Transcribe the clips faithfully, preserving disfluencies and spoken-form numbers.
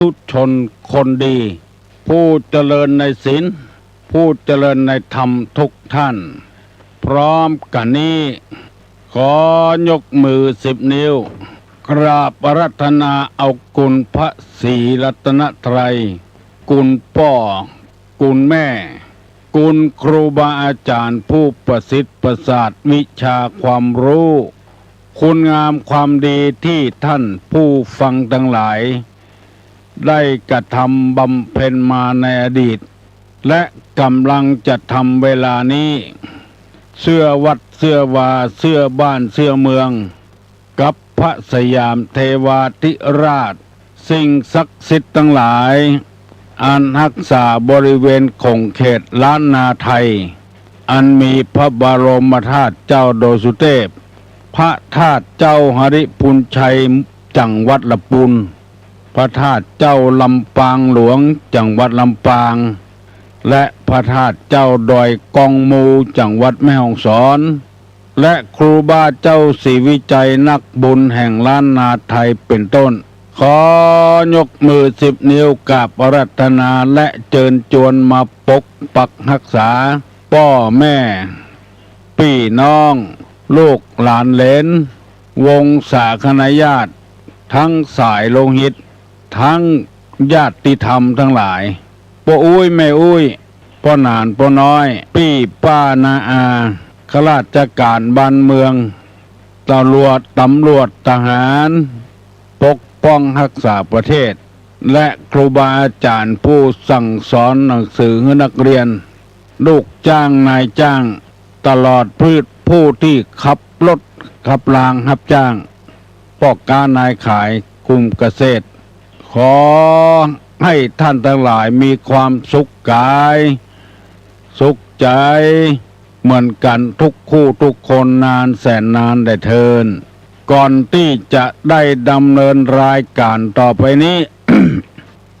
ธุชนคนดี ผู้เจริญในศีล ผู้เจริญในธรรมทุกท่าน พร้อมกั๋นนี้ ขอยกมือสิบนิ้ว กราบอาราธนาเอาคุณพระศรีรัตนตรัย คุณป้อ คุณแม่ คุณครูบาอาจ๋ารย์ผู้ประสิทธิ์ประสาทวิชาความรู้ คุณงามความดีตี้ท่านผู้ฟังตังหลาย ได้กระทำบำเพ็ญมาในอดีต และก่ำลังจะทำเวลานี้ เสื้อวัดเสื้อวา เสื้อบ้านเสื้อเมือง กับพระสยามเทวาธิราช สิ่งศักดิ์สิทธิ์ตังหลาย อันฮักษาบริเวณของเขตล้านนาไทย อันมีพระบรมธาตุเจ้าดอยสุเทพ พระธาตุเจ้าหริภุญชัย จังหวัดละปูน พระธาตุเจ้าลำปางหลวง จังหวัดลำปาง และพระธาตุเจ้าดอยกองมู จังหวัดแม่ฮ่องสอน และครูบาเจ้าศรีวิชัยนักบุญแห่งล้านนาไทยเป็นต้น ขอยกมือสิบนิ้วกราบอาราธนาและเจิญจวนมาปกปักฮักษา ป้อแม่ ปี้น้อง ลูกหลานเหลน วงศาคณาญาติ ตึงสายโลหิต ตึงญาติธรรมตังหลาย ป้ออุ๊ยแม่อุ๊ย ป้อหนานป้อน้อย ปี้ป้าน้าอา ข้าราชก๋านบ้านเมือง ตำรวจ ตำรวจ ทหาร ปกป้องฮักษาประเทศ และครูบาอาจ๋ารย์ผู้สั่งสอนหนังสือหื้อนักเรียน ลูกจ้างนายจ้าง ตลอดผู้ตี้ขับรถขับรางฮับจ้าง ป้อก๊านายขาย กลุ่มเกษตร ขอหื้อต้านตังหลายมีความสุขก๋าย สุขใจ๋ เหมือนกั๋นกู้กู้กู้คนนานแสนนานแด่เทิน ก่อนตี้จะได้ดำเนินรายก๋านต่อไปนี้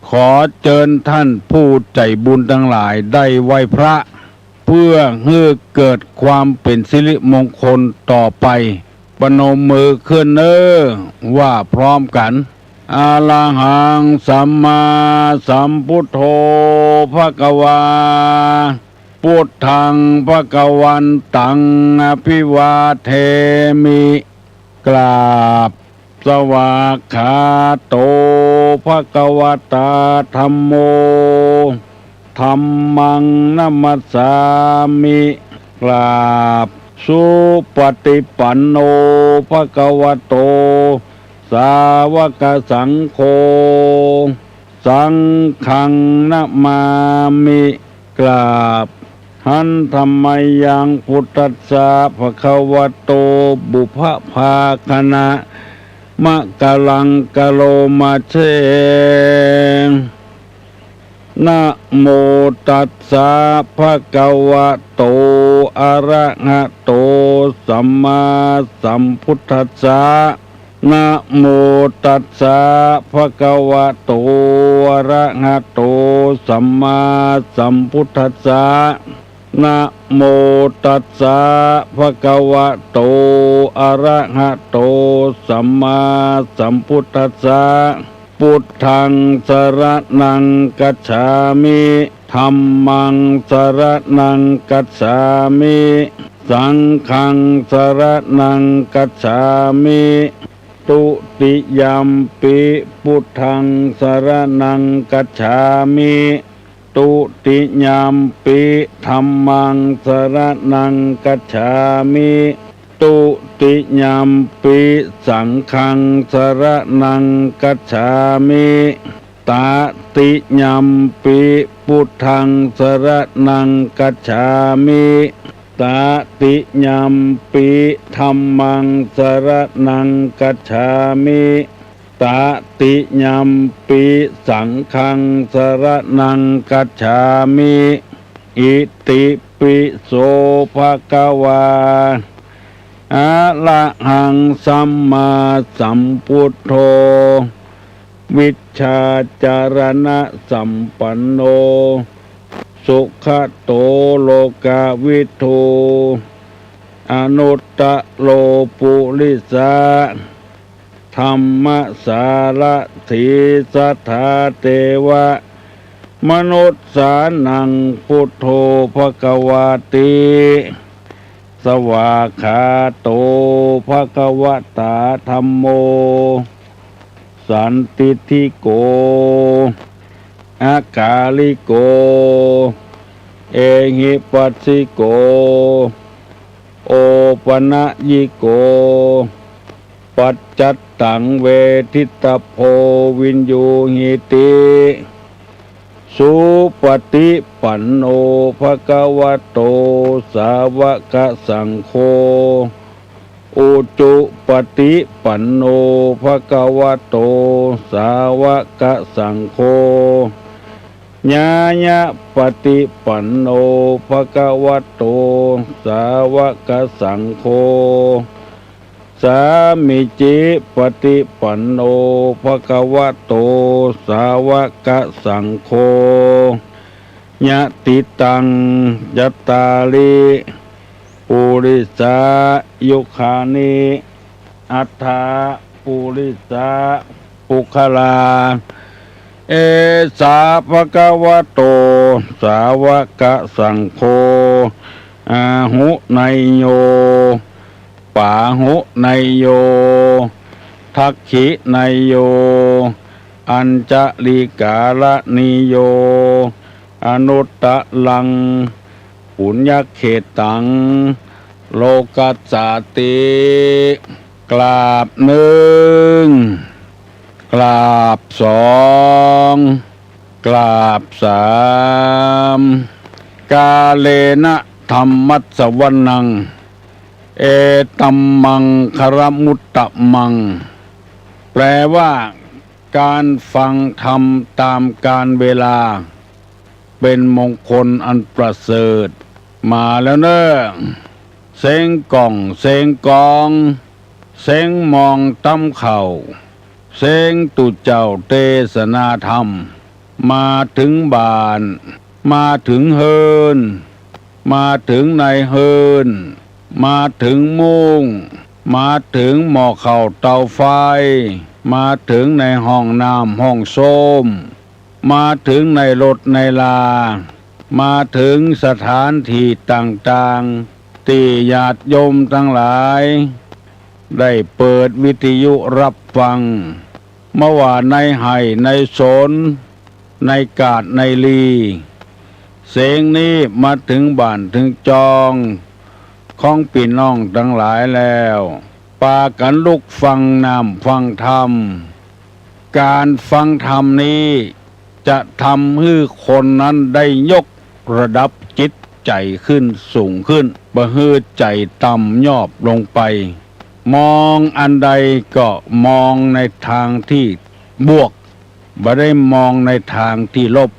ขอเจิญต้านผู้ใจ๋บุญตังหลายได้ไหว้พระ เปื้อหื้อเกิดความเป๋นสิริมงคลต่อไป ประนมมือขึ้นเน่อ ว่าพร้อมกั๋น อะระหัง สัมมาสัมพุทโธ ภะคะวา พุทธัง ภะคะวันตัง อะภิวาเทมิ กราบ สวากขาโต ภะคะวะตา ธัมโม ธัมมัง นะมัสสามิ กราบ สุปะติปันโน ภะคะวะโต สาวะกะสังโฆ สังฆัง นะมามิ กราบ หันธะมะยัง พุทธัสสะ ภะคะวะโต ปุพพะภาคะนะ มะกะลัง กะโรมาเช นะโมตัสสะ ภะคะวะโต อะระหะโต สัมมาสัมพุทธัสสะ นะโมตัสสะ ภะคะวะโต อะระหะโต สัมมาสัมพุทธัสสะ นะโมตัสสะ ภะคะวะโต อะระหะโต สัมมาสัมพุทธัสสะ พุทธัง สะระณัง กัจฉามิ ธัมมัง สะระณัง กัจฉามิ สังฆัง สะระณัง กัจฉามิ ตุติยัมปิ พุทธัง สะระณัง กัจฉามิ ตุติยัมปิ ธัมมัง สะระณัง กัจฉามิ ตุติยัมปิ สังฆัง สะระณัง กัจฉามิ ตะติยัมปิ พุทธัง สะระณัง กัจฉามิ ตะติยัมปิ ธัมมัง สะระณัง กัจฉามิ ตะติยัมปิ สังฆัง สะระณัง กัจฉามิ อิติปิโส ภะคะวา อะระหัง สัมมาสัมพุทโธ วิชชาจารณะสัมปันโน สุขะโต โลกะวิทู อนุตตะโร ปุริสะ ธัมมะสารถี สัทธาเตวะมนุสสานัง พุทโธภะคะวาติ สวากขาโตภะคะวะตา ธัมโม สันทิฏฐิโก อากาลิโก เอหิปัสสิโก โอปะนะยิโก ปัจจัตตัง เวทิตะโพ วิญญูหิติ สุปะฏิปันโน ภะคะวะโต สาวะกะสังโฆ อุจุปะฏิปันโน ภะคะวะโต สาวะกะสังโฆ ญาญะปะฏิปันโน ภะคะวะโต สาวะกะสังโฆ สามิจิปะฏิปันโน ภะคะวะโต สาวะกะสังโฆ ยะติตัง จัตตาริ ปุริสายุคานิ อัตถะ ปุริสะปุคคลา เอสา ภะคะวะโต สาวะกะสังโฆ อาหุเนยโย ปาหุเนยโย ทักขิเนยโย อัญชะลีกาละนีโย อนุตตะรัง ปุญญะเขตัง โลกัสสาติ กราบนึ่ง กราบสอง กราบสาม กาเลนะธัมมัสสวนัง เอตัมมังคะละมุตตะมัง แปลว่า การฟังธรรมตามกาลเวลา เป็นมงคลอันประเสริฐ มาแล้วเน่อ เสียงก้อง เสียงกอง เสียงมองตำเข้า เสียงตุ๊เจ้าเตสนาธรรม มาเถิงบ้าน มาเถิงเฮือน มาเถิงในเฮือน มาเถิงมุ้ง มาเถิงหม้อข้าวเตาไฟ มาเถิงในห้องน้ำห้องส้วม มาเถิงในรถในลา มาเถิงสถานที่ต่างๆ ตี้ญาติโยมตังหลาย ได้เปิดวิทยุฮับฟัง บ่ว่าในไฮ่ในสน ในกาดในลี เสียงนี้มาเถิงบ้านเถิงจอง ของปี้น้องตังหลายแล้ว ปากั๋นลุกฟังน้ำฟังธรรม การฟังธรรมนี้ จะทำหื้อคนนั้นได้ยกระดับจิตใจ๋ขึ้นสูงขึ้น บ่หื้อใจ๋ต่ำยอบลงไป มองอันใดก็มองในทางตี้บวก บ่ได้มองในทางตี้ลบ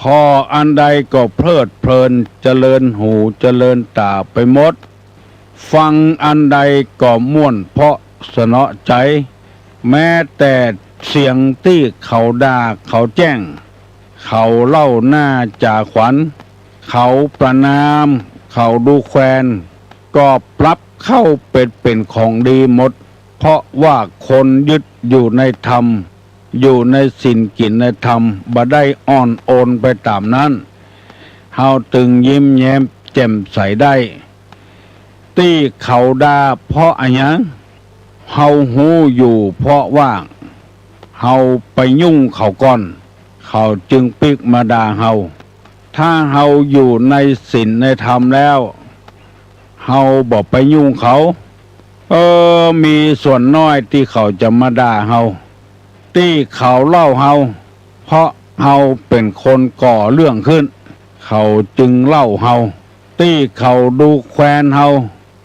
ผ่ออันใดก็เพลิดเพลิน เจริญหูเจริญต๋าไปหมด ฟังอันใดก็ม่วนเพราะสนอใจ๋ แม้แต่เสียงตี้เขาด่าเขาแจ้ง เขาเล่าหน้าจ๋าขวัญ เขาประณาม เขาดูแควน ก็ปรับเข้าไปเป๋นของดีหมด เพราะว่าคนยึดอยู่ในธรรม อยู่ในศีลกิ๋นในธรรม บ่ได้อ่อนโอนไปต๋ามนั้น เฮาตึงยิ้มแย้มแจ่มใสได้ ตี้เขาด่าเพราะอะหยัง เฮาฮู้อยู่เพราะว่า เฮาไปยุ่งเขาก่อน เขาจึงปิ๊กมาด่าเฮา ถ้าเฮาอยู่ในศีลในธรรมแล้ว เฮาบ่ไปยุ่งเขา เออ มีส่วนน้อยตี้เขาจะมาด่าเฮา ตี้เขาเล่าเฮา เพราะเฮาเป๋นคนก่อเรื่องขึ้น เขาจึงเล่าเฮา ตี้เขาดูแควนเฮา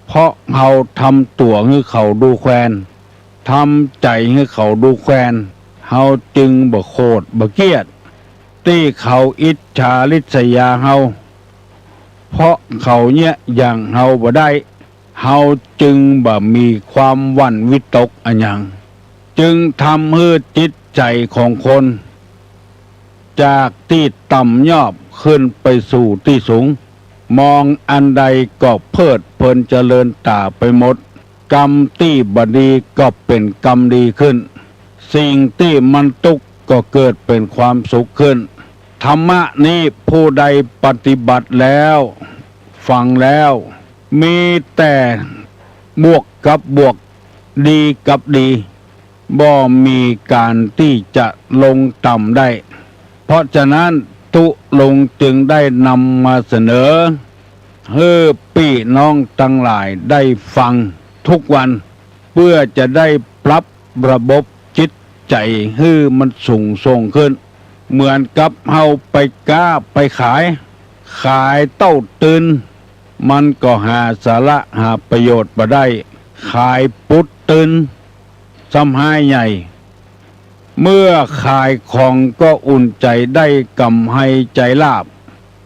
เพราะเฮาทำตั๋วหื้อเขาดูแควน ทำใจ๋หื้อเขาดูแควน เฮาจึงบ่โขดบ่เกลียด ตี้เขาอิจฉาริษยาเฮา เพราะเขาเยียะหยั่งเฮาบ่ได้ เฮาจึงบ่มีความหวั่นวิตกอะหยัง จึงทำหื้อจิตใจ๋ของคน จากตี้ต่ำยอบขึ้นไปสู่ตี้สูง มองอันใดก็เพลิดเพลินเจริญต๋าไปหมด กรรมตี้บ่ดีก็เป๋นกรรมดีขึ้น สิ่งตี้มันตุ๊กข์ก็เกิดเป๋นความสุขขึ้น ธรรมะนี้ผู้ใดปฏิบัติแล้ว ฟังแล้ว มีแต่บวกกับบวก ดีกับดี บ่มีก๋านตี้จะลงต่ำได้ เพราะฉะนั้นตุ๊ลุงจึงได้นำมาเสนอ หื้อปี้น้องตังหลายได้ฟังทุกวัน เปื้อจะได้ปรับระบบจิตใจ๋หื้อมันสูงส่งขึ้น เหมือนกับเฮาไปก๊าไปขาย ขายเต้าตื่น มันก็หาสาระหาประโยชน์บ่ได้ ขายปุ๊ดตื่น ซ้ำฮ้ายใหญ่ เมื่อขายของก็อุ่นใจ๋ได้ก๋ำไรใจ๋ลาภ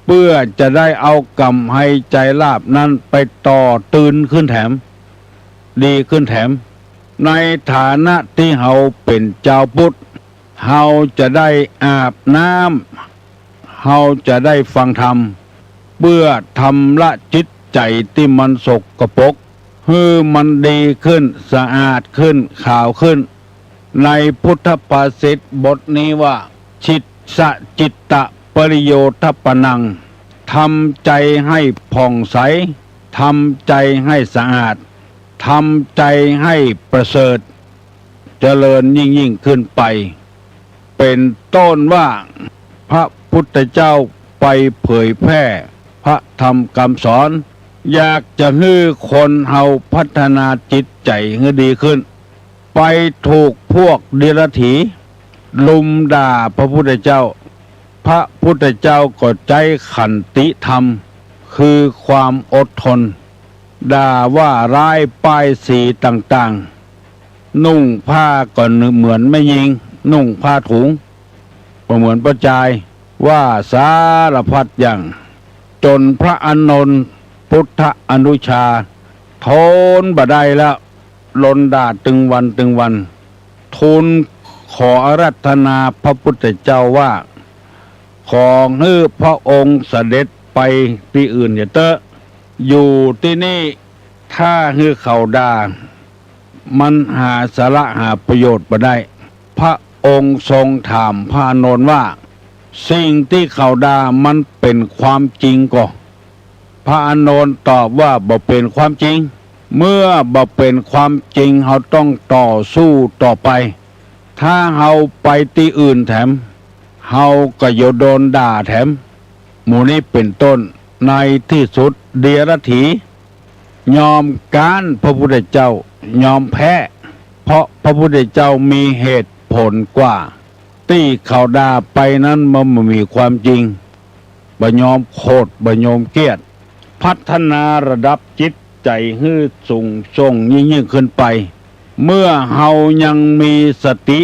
เปื้อจะได้เอาก๋ำไรใจ๋ลาภนั้นไปต่อตื่นขึ้นแถม ดีขึ้นแถม ในฐานะตี้เฮาเป๋นจาวพุทธ เฮาจะได้อาบน้ำ เฮาจะได้ฟังธรรม เปื้อชำระจิตใจ๋ตี้มันสกปรก หื้อมันดีขึ้น สะอาดขึ้น ขาวขึ้น ในพุทธภาษิตบทนี้ว่า จิตสะจิตตะปริโยทปนัง ทำใจ๋หื้อผ่องใส ทำใจ๋หื้อสะอาด ทำใจ๋หื้อประเสริฐ เจริญยิ่งๆ ขึ้นไป เป๋นต้นว่า พระพุทธเจ้าไปเผยแพร่พระธรรมกำสอน อยากจะหื้อคนเฮาพัฒนาจิตใจ๋หื้อดีขึ้น ไปถูกพวกเดียรถีลุมด่าพระพุทธเจ้า พระพุทธเจ้าก็ใจ๊ขันติธรรม คือความอดทน ด่าว่าร้ายป้ายสีต่างๆ นุ่งผ้าก็เหมือนแม่ญิง นุ่งผ้าถุง บ่เหมือนป้อจาย ว่าสารพัดอย่าง จ๋นพระอานนท์ พุทธอนุชา ทนบ่ได้แล้ว ลนด่าตึงวันตึงวัน ทูลขออาราธนาพระพุทธเจ้าว่า ขอหื้อพระองค์เสด็จไปตี้อื่นเสียเต๊อะ อยู่ตี้นี่ ถ้าหื้อเขาด่า มันหาสาระหาประโยชน์บ่ได้ พระองค์ทรงถามพระอานนท์ว่า สิ่งตี้เขาด่ามันเป๋นความจริงก่อ พระอานนท์ตอบว่า บ่เป๋นความจริง เมื่อบ่เป๋นความจริง เฮาต้องต่อสู้ต่อไป ถ้าเฮาไปตี้อื่นแถม เฮาก็จะโดนด่าแถม หมู่นี้เป๋นต้น ในตี้สุดเดียรถียอมก๊านพระพุทธเจ้า ยอมแพ้ เพราะพระพุทธเจ้ามีเหตุผลกว่า ตี้เขาด่าไปนั้นมันบ่มีความจริง บ่ยอมโขด บ่ยอมเกลียด พัฒนาระดับจิตใจ๋หื้อสูงส่งยิ่งๆ ขึ้นไป เมื่อเฮายังมีสติ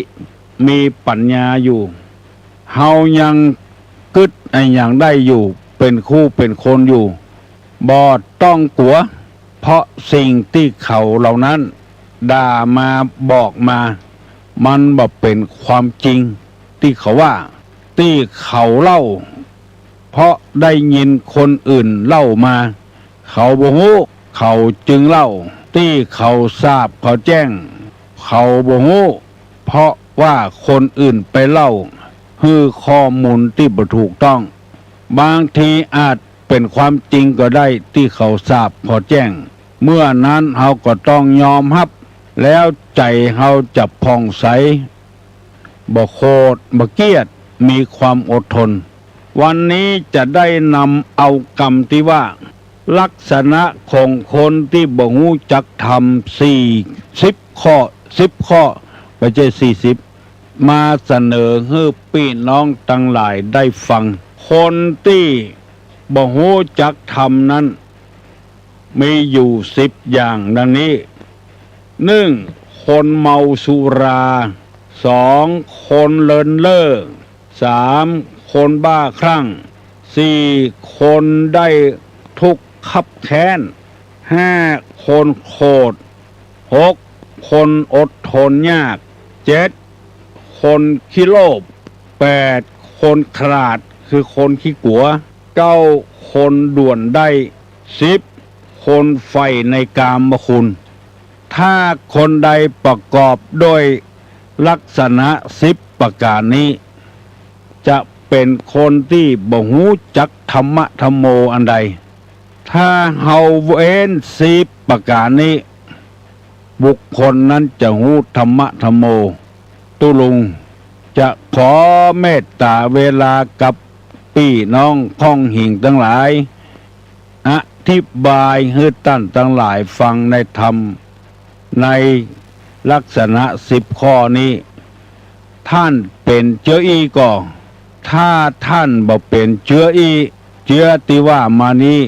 มีปัญญาอยู่ เฮายังกึ๊ดอะหยังได้อยู่ เป๋นคู่เป๋นคนอยู่ บ่ต้องกั๋ว เพราะสิ่งตี้เขาเหล่านั้นด่ามาบอกมา มันบ่เป๋นความจริงตี้เขาว่า ตี้เขาเล่า เพราะได้ยินคนอื่นเล่ามา เขาบ่ฮู้ เขาจึงเล่า ตี้เขาสาบเขาแจ้ง เขาบ่ฮู้ เพราะว่าคนอื่นไปเล่า หื้อข้อมูลตี้บ่ถูกต้อง บางทีอาจเป๋นความจริงก็ได้ตี้เขาสาบเขาแจ้ง เมื่อนั้นเฮาก็ต้องยอมฮับ แล้วใจ๋เฮาจะผ่องใส บ่โขด บ่เกลียด มีความอดทน วันนี้จะได้นำเอากำตี้ว่า ลักษณะของคนตี้บ่ฮู้จักธรรม สี่สิบข้อ สิบข้อ บ่ใจ้สี่สิบ มาเสนอหื้อปี้น้องตังหลายได้ฟัง คนตี้บ่ฮู้จักธรรมนั้น มีอยู่สิบอย่างดังนี้ หนึ่ง คนเมาสุรา สอง คนเลินเล่อ สาม คนบ้าคลั่ง สี่ คนได้ทุกข์คับแค้น ห้า คนโขด หก คนอดทนยาก เจ็ด คนขี้โลภ แปด คนขลาด คือคนขี้กั๋ว เก้า คนด่วนได้ สิบ คนใฝ่ในกามคุณ ถ้าคนใดประกอบด้วยลักษณะสิบประก๋านนี้ จะเป๋นคนตี้บ่ฮู้จักธรรมะธัมโมอันใด ถ้าเฮาเว้นสิบประก๋านนี้ บุคคลนั้นจะฮู้ธรรมะธัมโม ตุ๊ลุงจะขอเมตต๋าเวลากับปี้น้องค่องหิงตังหลาย อธิบายหื้อต้านตังหลายฟังในธรรม ในลักษณะสิบข้อนี้ ต้านเป๋นเจื้ออี้ก่อ ถ้าต้านบ่เป๋นเจื้ออี้ เจื้อตี้ว่ามานี้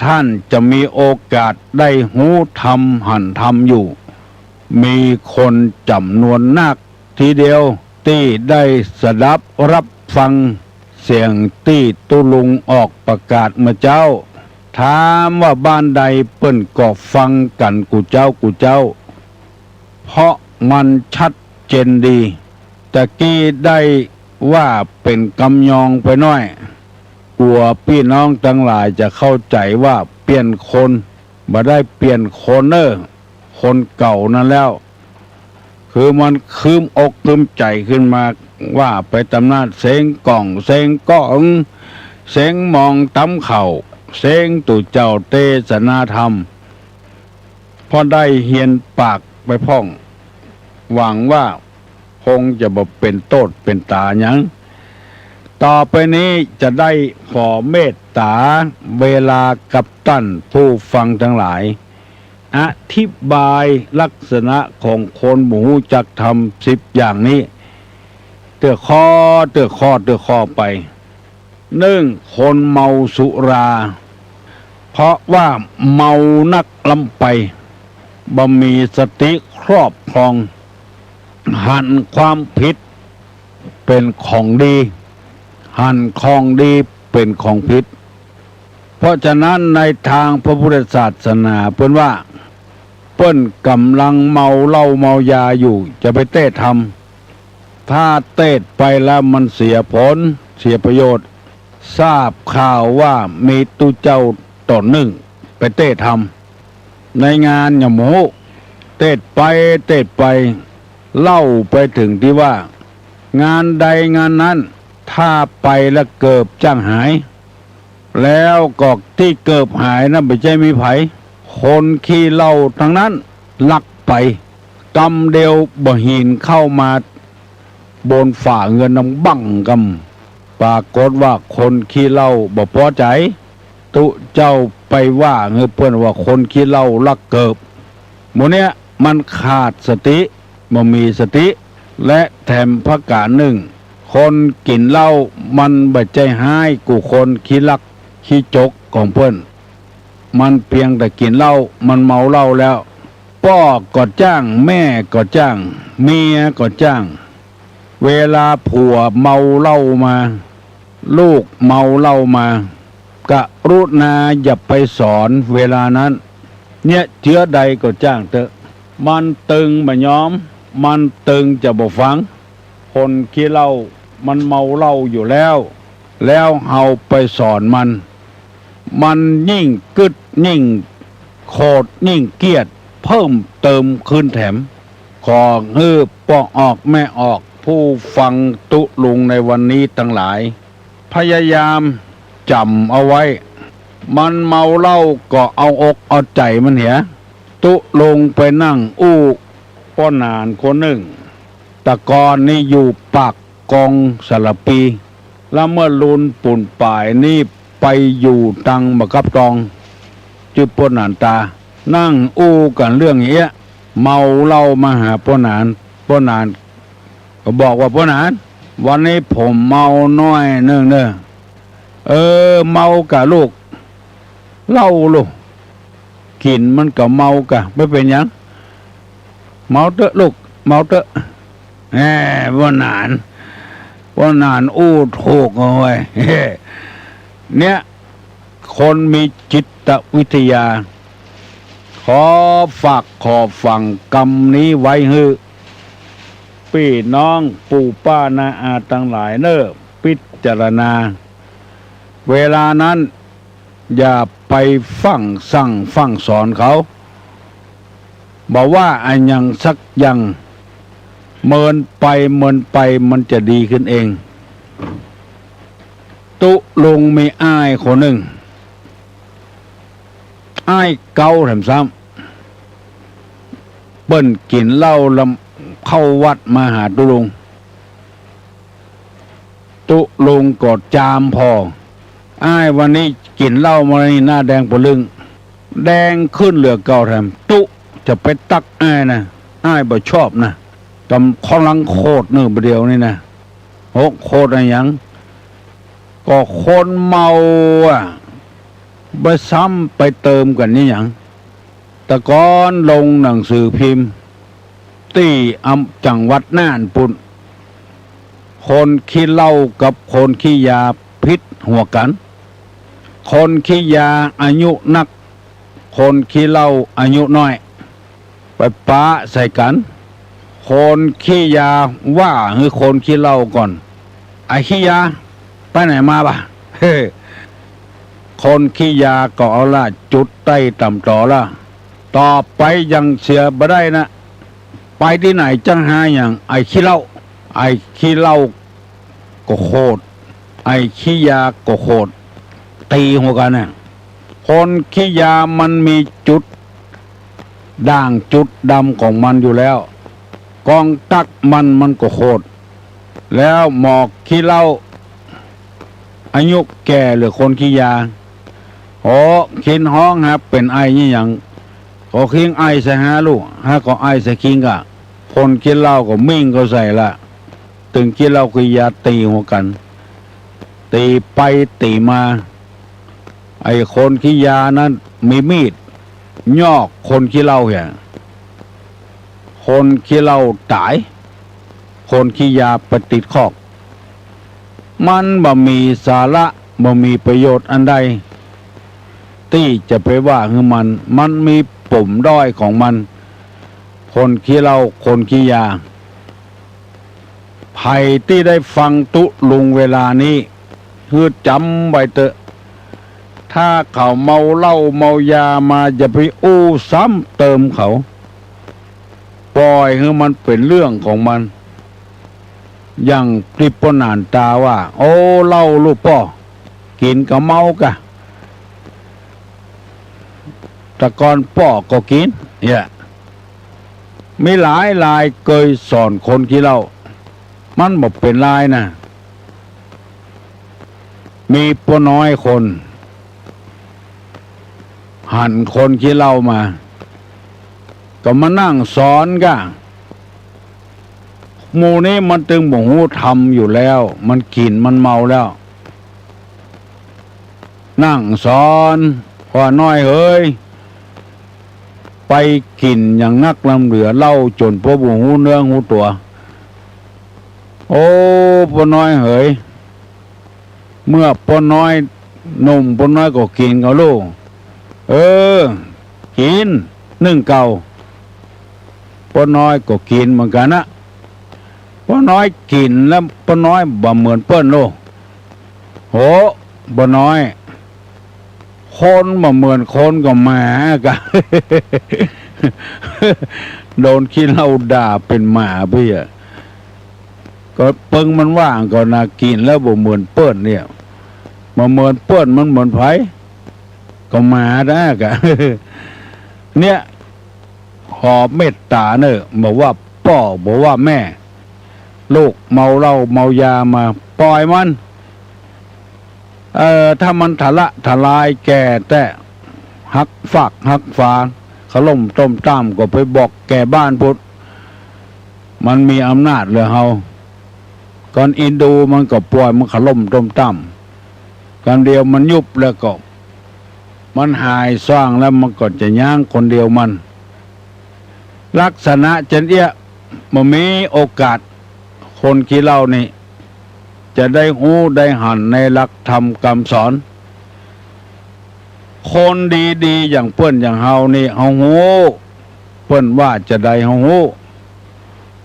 ต้านจะมีโอกาสได้ฮู้ธรรมหันธรรมอยู่ มีคนจ๋ำนวนนักทีเดียว ตี้ได้สดับฮับฟังเสียงตี้ตุ๊ลุงออกประกาศเมื่อเจ๊า ถามว่าบ้านใดเปิ้นก็ฟังกั๋นกู้เจ๊ากู้เจ๊า เพราะมันชัดเจนดี ตะกี้ได้ว่าเป๋นกำยองไปหน้อย กั๋วปี้น้องตังหลายจะเข้าใจ๋ว่าเปลี่ยนคน บ่ได้เปลี่ยนคนเน่อ คนเก่านั้นแล้ว คือมันคืมอกคืมใจ๋ขึ้นมา ว่าไปต๋ามนั้น เซ้งก่อง เซ้งก้อง เซ้งมองต๋ามเข้า เซ้งตุ๊เจ้าเตสนาธรรม เพราะได้เฮียนปากไปพ่อง หวังว่าคงจะบ่เป๋นโต้ษเป๋นต๋าหยัง ต่อไปนี้จะได้ขอเมตต๋าเวลากับต้านผู้ฟังตังหลาย อธิบายลักษณะของคนบ่ฮู้จักธรรมสิบอย่างนี้ เตื้อข้อ เตื้อข้อ เตื้อข้อไป นึ่ง คนเมาสุรา เพราะว่าเมานักล้ำไป บ่มีสติครอบครอง หันความผิดเป๋นของดี หันของดีเป๋นของผิด เพราะฉะนั้นในตางพระพุทธศาสนาเปิ้นว่า เปิ้นก่ำลังเมาเหล้าเมายาอยู่ จะไปเตสน์ธรรม ถ้าเตสน์ไปแล้วมันเสียผล เสียประโยชน์ ทราบข่าวว่ามีตุ๊เจ้าต๋นนึ่งไปเตสน์ธรรม ในงานหยังบ่ฮู้ เตสน์ไป เตสน์ไป เล่าไปเถิงตี้ว่า งานใดงานนั้น ถ้าไปแล้วเกิบจ้างหาย แล้วก็ตี้เกิบหายนั้นบ่ใจ้มีใผ คนขี้เหล้าตังนั้นลักไป กำเดียวบ่าหินเข้ามาบนฝาเฮือนนั้นบั้งกำ ปรากฏว่าคนขี้เหล้าบ่ปอใจ๋ ตุ๊เจ้าไปว่าหื้อเปิ้นว่าคนขี้เหล้าลักเกิบ หมู่เนี้ยมันขาดสติ บ่มีสติ และแถมประก๋านนึ่ง คนกิ๋นเหล้ามันบ่ใจ้ฮ้ายกู้คนขี้ลักขี้จกของเปิ้น มันเปียงแต่กิ๋นเหล้า มันเมาเหล้าแล้ว ป้อก็จ้าง แม่ก็จ้าง เมียก็จ้าง เวลาผัวเมาเหล้ามา ลูกเมาเหล้ามา กรุณาอย่าไปสอนเวลานั้น เยียะเจื้อใดก็จ้างเต๊อะ มันตึงบ่ยอม มันตึงจะบ่ฟัง คนขี้เหล้ามันเมาเหล้าอยู่แล้ว แล้วเฮาไปสอนมัน มันยิ่งกึ๊ดยิ่งโขดยิ่งเกลียดเพิ่มเติมคืนแถม ขอหื้อป้อออกแม่ออกผู้ฟังตุ๊ลุงในวันนี้ตังหลาย พยายามจ๋ำเอาไว้ มันเมาเหล้าก็เอาอกเอาใจ๋มันเหีย ตุ๊ลุงไปนั่งอู้ป้อหนานคนนึ่ง แต่ก่อนนี้อยู่ปากกองสารภี แล้วเมื่อลุนปูนป๋ายนี้ไปอยู่ตังบ่ากับตอง จื้อป้อหนานต๋า นั่งอู้กั๋นเรื่องเอี้ย เมาเหล้ามาหาป้อหนาน ป้อหนานก็บอกว่า ป้อหนาน วันนี้ผมเมาหน้อยนึ่งเน่อ เออ เมาก่ะลูก เหล้าลูก กิ๋นมันก็เมาก่ะ บ่เป๋นหยัง เมาเต๊อะลูก เมาเต๊อะ แหม ป้อหนาน ป้อหนานอู้ถูกเอาไว้ เนี่ย คนมีจิตวิทยา ขอฝากขอฝังกำนี้ไว้หื้อ ปี้น้องปู่ป้าน้าอาตังหลายเน่อ พิจารณา เวลานั้น อย่าไปฟั่งสั่งฟั่งสอนเขา บ่ว่าอะหยังสักอย่าง เมินไปเมินไปมันจะดีขึ้นเอง ตุ๊ลุงมีอ้ายคนนึ่ง อ้ายเก๊าแถมซ้ำ เปิ้นกิ๋นเหล้าลำเข้าวัดมาหาตุ๊ลุง ตุ๊ลุงก็จามผ่อ อ้ายวันนี้กิ๋นเหล้ามานี่หน้าแดงปะลึ้ง แดงขึ้นเหลือเก่าแถม ตุ๊จะไปตั๊กอ้ายนะ อ้ายบ่ชอบนะ กำข้อลังโขดนึ่งประเดี๋ยวนี้นะ หกโขดอะหยัง ก็คนเมาอะ ไปซ้ำไปเติมกั๋นนี่หยัง แต่ก่อนลงหนังสือพิมพ์ ตี้อำ จังหวัดน่านปุ้น คนขี้เหล้ากับคนขี้ยาผิดหัวกั๋น คนขี้ยาอายุนัก คนขี้เหล้าอายุน้อย ไปปะใส่กั๋น คนขี้ยาว่าหื้อคนขี้เหล้าก่อน ไอ้ขี้ยา ไปไหนมาบ่ะ คนขี้ยาก็เอาละ จุดใต้ต่ำต๋อละ ต่อไปยังเสียบ่ได้นะ ไปตี้ไหนจั้งหาอย่าง ไอ้ขี้เหล้า ไอ้ขี้เหล้าก็โขด ไอ้ขี้ยาก็โขด ตี๋หัวกั๋นน่ะ คนขี้ยามันมีจุดด่างจุดดำของมันอยู่แล้ว กองตั๊กมันมันก็โขด แล้วหมอขี้เหล้า อายุแก่เหลือคนขี้ยา โอ้ คิงฮ้องฮะ เป๋นไอนี่หยัง ก็คิงไอใส่ฮะลูก ฮะก็ไอใส่คิงกะ คนขี้เหล้าก็มิ่งเข้าใส่ละ ตึงขี้เหล้าขี้ยาตี๋หัวกั๋น ตี๋ไปตี๋มา ไอ้คนขี้ยานั้นมีมีด ยอกคนขี้เหล้าเหีย คนขี้เหล้าต๋าย คนขี้ยาไปติดคอก มันบ่มีสาระ บ่มีประโยชน์อันใด ตี้จะไปว่าหื้อมัน มันมีปมด้อยของมัน คนขี้เหล้า คนขี้ยา ใผตี้ได้ฟังตุ๊ลุงเวลานี้ หื้อจ๋ำไว้เต๊อะ ถ้าเขาเมาเหล้าเมายามา อย่าไปอู้ซ้ำเติมเขา ปล่อยหื้อมันเป๋นเรื่องของมัน อย่างตี้ป้อหนานต๋าว่า โอ้ เหล้าลูกป้อ กิ๋นก็เมากะ แต่ก่อนป้อก็กิ๋น เนี่ย มีหลายรายเกยสอนคนขี้เหล้า มันบ่เป๋นไรนะ มีป้อน้อยคน หันคนขี้เหล้ามา ก็มานั่งสอนกะ หมู่นี้มันตึงบ่ฮู้ธรรมอยู่แล้ว มันกิ๋นมันเมาแล้ว นั่งสอน ป้อน้อยเหย ไปกิ๋นอย่างนักล้ำเหลือเหล้าจ๋นป้อบ่ฮู้เนื้อฮู้ตั๋ว โอ้ ป้อน้อยเหย เมื่อป้อน้อยหนุ่ม ป้อน้อยก็กิ๋นก่อลูก เออ กิ๋นนึ่งเก่า ป้อน้อยก็กิ๋นเหมือนกั๋นนะ ป้อน้อยกิ๋นแล้วป้อน้อยบ่เหมือนเปิ้นโลก โห ป้อน้อย คนบ่เหมือนคนก็หมากะ โดนขี้เหล้าด่าเป๋นหมาปี้อะ ก็เปิงมันว่าก่อนนะ กิ๋นแล้วบ่เหมือนเปิ้นเนี่ย บ่เหมือนเปิ้นมันเหมือนใผ ก็หมานะกะ เนี่ย ขอเมตต๋าเน่อ บ่ว่าป้อ บ่ว่าแม่ ลูกเมาเหล้าเมายามา ปล่อยมัน เอ่อ ถ้ามันทะละทลายแก่แต๊ หักฟากหักฝา ขล่มต้มต้าม ก็ไปบอกแก่บ้านพุ้น มันมีอำนาจเหลือเฮา ก่อนอินดูมันก็ปล่อยมันขล่มต้มต้าม กำเดียวมันยุบแล้วก็ มันหายซ้างแล้วมันก็จะย้างคนเดียวมัน ลักษณะเจ้นเอี้ย บ่มีโอกาส คนขี้เหล้านี่ จะได้ฮู้ได้หันในหลักธรรมกำสอน คนดีๆ อย่างเปิ้นอย่างเฮานี่ เฮาฮู้ เปิ้นว่าจาใดเฮาฮู้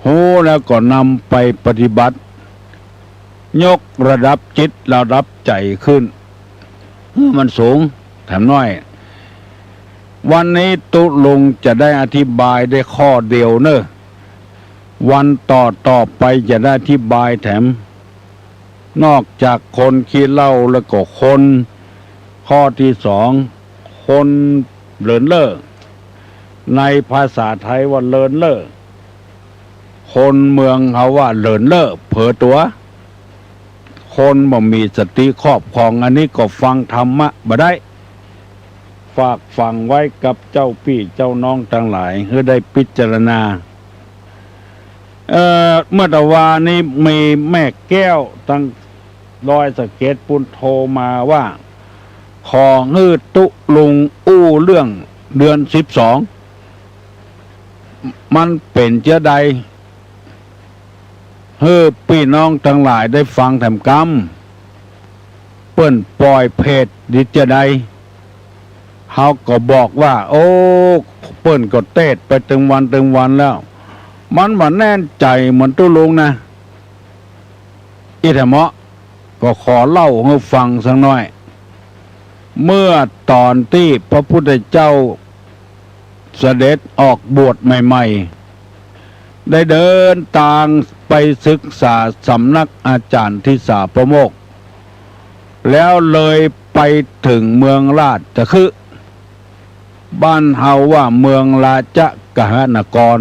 ฮู้แล้วก็นำไปปฏิบัติ ยกระดับจิตระดับใจ๋ขึ้น หื้อมันสูง แถมน้อย วันนี้ตุ๊ลุงจะได้อธิบายได้ข้อเดียวเน่อ วันต่อๆ ไปจะได้อธิบายแถม นอกจากคนขี้เหล้าแล้วก็คน ข้อตี้สอง คนเลินเล่อ ในภาษาไทยว่าเลินเล่อ คนเมืองเขาว่าเลินเล่อ เผลอตั๋ว คนบ่มีสติครอบครอง อันนี้ก็ฟังธรรมะบ่ได้ ฝากฝังไว้กับเจ้าปี้เจ้าน้องตังหลาย หื้อได้พิจารณา เอ่อ เมื่อตะวานี้มีแม่แก้วตังดอยสะเก็ดปู๊นโทรมาว่า ขอหื้อตุ๊ลุงอู้เรื่องเดือนสิบสอง มันเป๋นเจ้าใด หื้อปี้น้องตังหลายได้ฟังแถมกำ เปิ้นป่อยเพจดีเจ้าใด เฮาก็บอกว่า โอ้ เปิ้นก็เตศน์ไปตึงวันตึงวันแล้ว มันบ่แน่นใจ๋เหมือนตุ๊ลุงนะ อี้แถมเหมาะ ก็ขอเล่าหื้อฟังสักหน้อย เมื่อต๋อนตี้พระพุทธเจ้าเสด็จออกบวชใหม่ๆ ได้เดินตางไปศึกษาสำนักอาจ๋ารย์ทิสาปโมกข์ แล้วเลยไปเถิงเมืองราชคฤห์ บ้านเฮาว่าเมืองราชกฤหนคร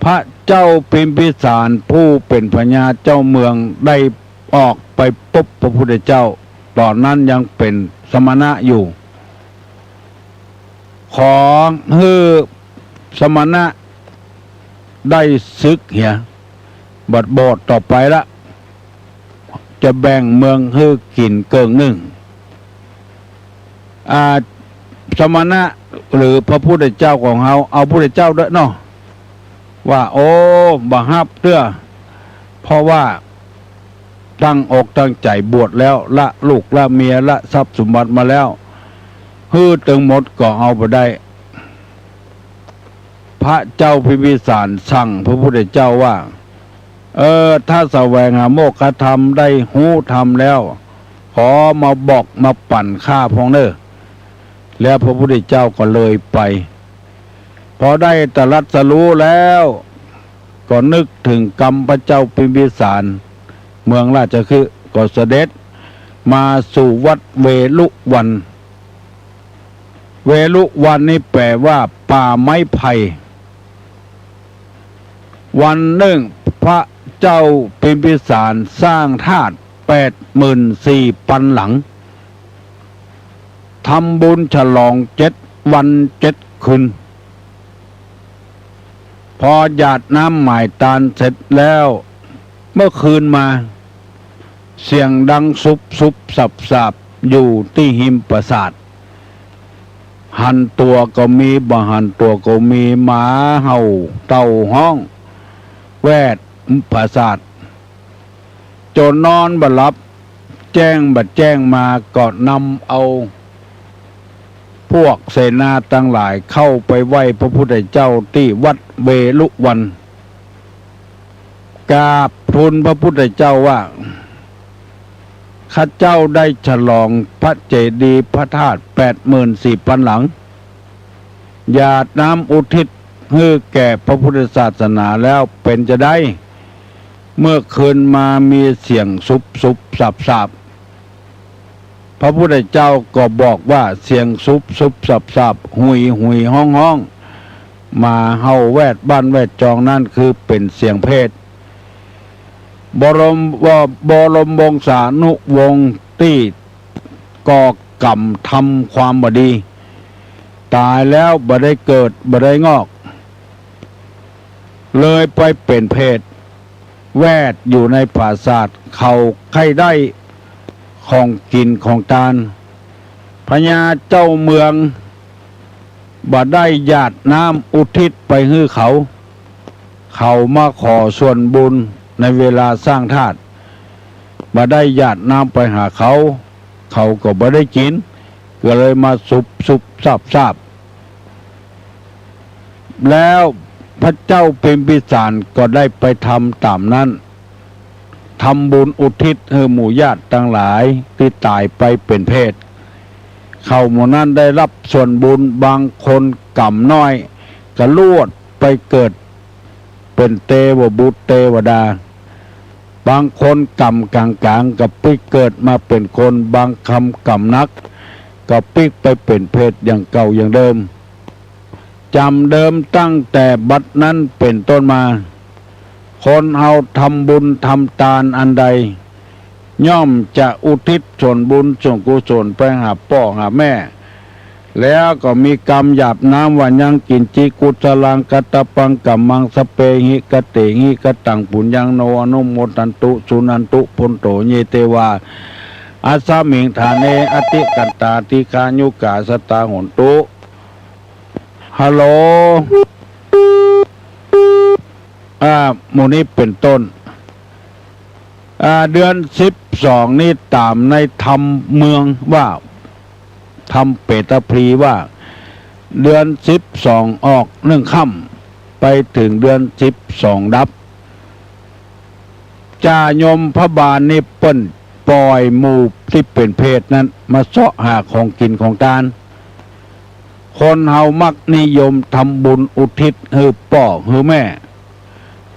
พระเจ้าพิมพิสารผู้เป๋นพญาเจ้าเมืองได้ออกไปปบพระพุทธเจ้า ต๋อนนั้นยังเป๋นสมณะอยู่ ขอหื้อสมณะได้สึกเหีย บัดบวชต่อไปละ จะแบ่งเมืองหื้อกิ๋นเกิ่งนึ่ง อ่า สมณะหรือพระพุทธเจ้าของเฮา เอาพุทธเจ้าด้วยเนาะ ว่า โอ้ บ่ฮับเตื้อ เพราะว่าตั้งอกตั้งใจ๋บวชแล้ว ละลูกละเมีย ละทรัพย์สมบัติมาแล้ว หื้อตึงหมดก็เอาบ่ได้ พระเจ้าพิมพิสารสั่งพระพุทธเจ้าว่า เออ ถ้าแสวงหาโมกขธรรมได้ฮู้ธรรมแล้ว ขอมาบอกมาปั๋นข้าพ่องเน่อ แล้วพระพุทธเจ้าก็เลยไป พอได้ตรัสรู้แล้ว ก็นึกเถิงกำพระเจ้าพิมพิสาร เมืองราชคฤห์ ก็เสด็จมาสู่วัดเวฬุวัน เวฬุวันนี่แป๋ว่าป่าไม้ไผ่ วันนึ่งพระเจ้าพิมพิสารสร้างธาตุแปดหมื่นสี่ปันหลัง ทำบุญฉลองเจ็ดวันเจ็ดคืน พอหยาดน้ำหมายตานเสร็จแล้ว เมื่อคืนมา เสียงดังสุบสุบสับสับอยู่ตี้ฮิมปราสาท หันตั๋วก็มี บ่หันตั๋วก็มี หมาเห่า เต่าฮ้อง แวดปราสาท จนนอนบ่หลับ แจ้งบ่แจ้งมา ก็นำเอาพวกเสนาตังหลายเข้าไปไหว้พระพุทธเจ้าตี้วัดเวฬุวัน กราบทูลพระพุทธเจ้าว่า ข้าเจ้าได้ฉลองพระเจดีย์พระธาตุแปดหมื่นสี่ปันหลัง หยาดน้ำอุทิศหื้อแก่พระพุทธศาสนาแล้วเป๋นจาใด เมื่อคืนมามีเสียงสุบสุบสับสับ พระพุทธเจ้าก็บอกว่าเสียงสุบสุบสับสับ หุยหุยฮ้องฮ้อง หมาเห่าแวดบ้านแวดจองนั้นคือเป๋นเสียงเปรต บรม บรมวงศานุวงศ์ตี้ก่อกรรมทำความบ่ดี ต๋ายแล้วบ่ได้เกิดบ่ได้งอก เลยไปเป๋นเปรต แวดอยู่ในปราสาท เขาใค่ได้ของกิ๋นของตาน พญาเจ้าเมืองบ่ได้หยาดน้ำอุทิศไปหื้อเขา เขามาขอส่วนบุญในเวลาสร้างธาตุ บ่ได้หยาดน้ำไปหาเขา เขาก็บ่ได้กิ๋น ก็เลยมาสุบสุบซาบซาบ แล้วพระเจ้าพิมพิสารก็ได้ไปทำต๋ามนั้น ทำบุญอุทิศหื้อหมู่ญาติตังหลายตี้ต๋ายไปเป๋นเปรต เขาหมู่นั้นได้ฮับส่วนบุญ บางคนก๋ำน้อยก็ลวดไปเกิดเป๋นเตวบุตรเตวดา บางคนก๋ำก๋างๆ ก็ปิ๊กเกิดมาเป๋นคน บางคนก๋ำหนักก็ปิ๊กไปเป๋นเปรตอย่างเก่าอย่างเดิม จ๋ำเดิมตั้งแต่บัดนั้นเป๋นต้นมา คนเฮาทำบุญทำตานอันใด ย่อมจะอุทิศส่วนบุญส่วนกุศลไปหาป้อหาแม่ แล้วก็มีกำหยาบน้ำว่า ยังกิญจิกุศลังกัตตะปังกัมมัง สัพเพหิ กะเตหิ กะตัง ปุญญัง โน อนุโมทันตุ สุนันตุ ภวันโต เย เตวา อัสสมิง ฐาเน อติกัตตา ดีฆายุกา สัตตา โหนตุ ฮัลโหล อ่า หมู่นี้เป๋นต้น อ่า เดือนสิบสองนี้ต๋ามในธรรมเมืองว่า ธรรมเปตพลีว่า เดือนสิบสองออกหนึ่งค่ำ ไปเถิงเดือนสิบสองดับ จ่ายมพบาลนี่เปิ้นป่อยหมู่ตี้เป๋นเปรตนั้นมาเซาะหาของกิ๋นของตาน คนเฮามักนิยมทำบุญอุทิศหื้อป้อหื้อแม่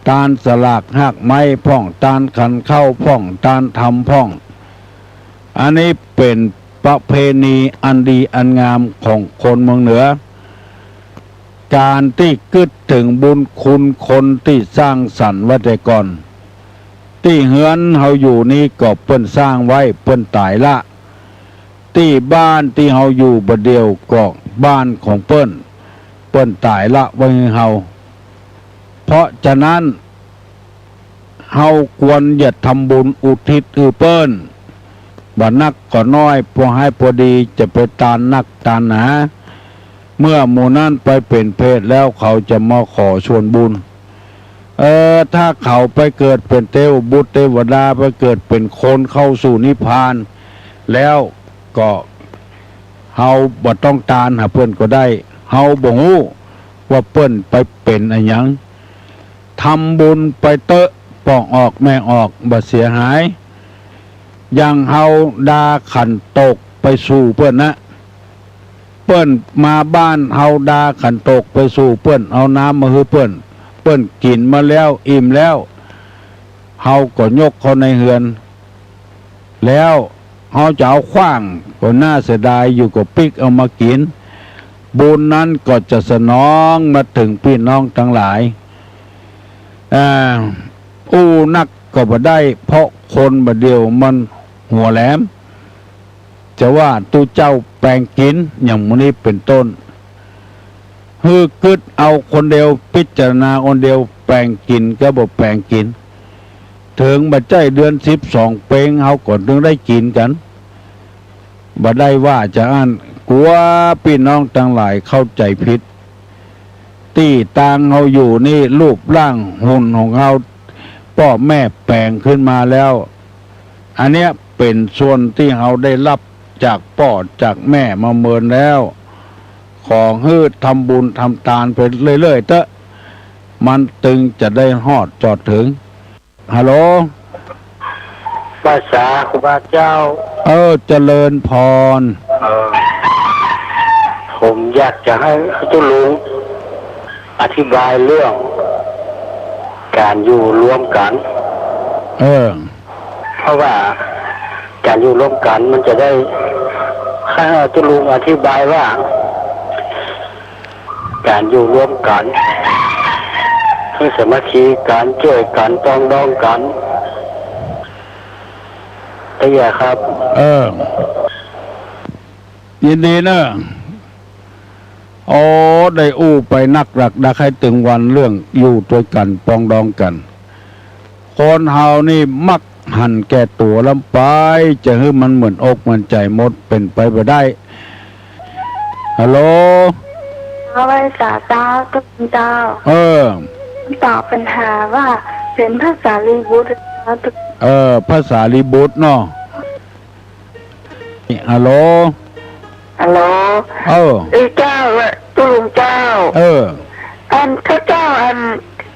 ตานสลากฮากไม้พ่อง ตานขันข้าวพ่อง ตานธรรมพ่อง อันนี้เป๋นประเพณีอันดีอันงามของคนเมืองเหนือ ก๋านตี้กึ๊ดเถิงบุญคุณคนตี้สร้างสรรค์ไว้แต่ก่อน ตี้เฮือนเฮาอยู่นี้ก็เปิ้นสร้างไว้ เปิ้นต๋ายละ ตี้บ้านตี้เฮาอยู่บ่าเดี่ยวก็บ้านของเปิ้น เปิ้นต๋ายละไว้หื้อเฮา เพราะฉะนั้น เฮาควรจะทำบุญอุทิศหื้อเปิ้น บ่นักก็น้อย พอหายพอดี จะไปตานนักตานหนา เมื่อหมู่นั้นไปเป๋นเปรตแล้ว เขาจะมาขอส่วนบุญ เออ ถ้าเขาไปเกิดเป๋นเตวบุตรเตวดา ไปเกิดเป๋นคนเข้าสู่นิพพานแล้วก็ เฮาบ่ต้องตานหาเปิ้นก็ได้ เฮาบ่ฮู้ว่าเปิ้นไปเป๋นอะหยัง ทำบุญไปเต๊อะ ป้อออกแม่ออกบ่เสียหาย อย่างเฮาดาขันโตกไปสู่เปิ้นนะ เปิ้นมาบ้านเฮาดาขันโตกไปสู่เปิ้น เอาน้ำมาหื้อเปิ้น เปิ้นกิ๋นมาแล้วอิ่มแล้ว เฮาก็ยกเข้าในเฮือน แล้วเฮาจะเอาขว้างก็น่าเสียดายอยู่ ก็ปิ๊กเอามากิ๋น บุญนั้นก็จะสนองมาเถิงปี้น้องตังหลาย อ่า อู้นักก็บ่ได้ เพราะคนบ่าเดี่ยวมันหัวแหลม จะว่าตุ๊เจ้าแป๋งกิ๋น อย่างหมู่นี้เป๋นต้น หื้อกึ๊ดเอาคนเดียว พิจารณาคนเดียว แป๋งกิ๋นก็บ่แป๋งกิ๋น เถิงบ่ใจ้เดือนสิบสองเป๊ง เฮาก็เถิงได้กิ๋นกั๋น บ่ได้ว่าจะอั้น กั๋วปี้น้องตังหลายเข้าใจ๋ผิด ตี้ตางเฮาอยู่นี่ รูปร่างหุ่นของเฮา ป้อแม่แป๋งขึ้นมาแล้ว อันเนี้ยเป๋นส่วนตี้เฮาได้ฮับจากป้อจากแม่มาเมินแล้ว ขอหื้อทำบุญทำตานไปเรื่อยๆ เต๊อะ มันตึงจะได้ฮอดจอดเถิง ฮัลโหล ภาษาครูบาเจ้า เออ เจริญพร เออ ผมอยากจะหื้อตุ๊ลุงอธิบายเรื่องก๋านอยู่รวมกั๋น เออ เพราะว่าก๋านอยู่รวมกั๋นมันจะได้ หื้อตุ๊ลุงอธิบายว่า ก๋านอยู่รวมกั๋น หื้อสามัคคีกั๋น จ้วยกั๋น ปรองดองกั๋น เตี้ยครับ เออ ยินดีเนอะ โอ้ ได้อู้ไปนักหลักดัก หื้อเถิงวันเรื่องอยู่ตวยกั๋น ปรองดองกั๋น คนเฮานี่มักหันแก่ตั๋วล้ำไป จะหื้อมันเหมือนอกเหมือนใจ๋หมด เป๋นไปบ่ได้ ฮัลโหล เอาไว้สาเจ้า ตุ๊ลุงเจ้า เออ ตอบปัญหาว่าเป๋นพระสารีบุตรเจ้า เออ พระสารีบุตรเนาะ ฮัลโหล ฮัลโหล เออ เอ้ยเจ้า ตุ๊ลุงเจ้า เออ อันข้าเจ้า อัน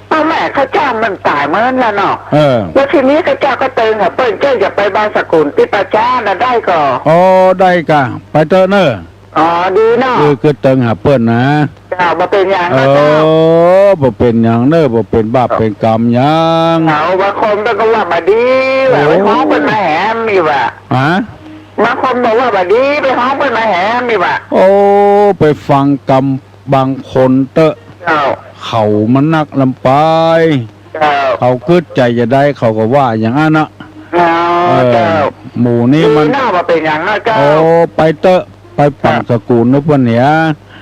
ป้อแม่ข้าเจ้ามันต๋าย เหมือนละเนาะ เออ แล้วทีนี้ข้าเจ้าก็เติงหาเปิ้น เจ้าจะไปบางสกุลตี้ป่าจ๊าน่ะได้ก่อ อ๋อ ได้ก่ะ ไปเต๊อะเน่อ อ๋อ ดีเนาะ เออ กึ๊ดเติงหาเปิ้นนะ เจ้า บ่เป๋นหยังนะเจ้า เออ บ่เป๋นหยังเน่อ บ่เป๋นบาปเป๋นกรรมหยัง เจ้า บางคนเปิ้นก็ว่าบ่ดีว่ะ โอ้ ไปฮ้องเปิ้นมาแหมอีกว่ะ ฮะ บางคนบอกว่าบ่ดี ไปฮ้องเปิ้นมาแหมอีกว่ะ โอ้ ไปฟังกำบางคนเต๊อะ เจ้า เขามันนักลำไป เจ้า เขากึ๊ดใจ๋จะได้ เขาก็ว่าอย่างนั้นนะ อ๋อ เออ เจ้า หมู่นี้มัน ดีเนาะ บ่เป๋นหยังนะเจ้า โอ้ ไปเต๊อะ ไปปังสกุลนึกเปิ้นเหีย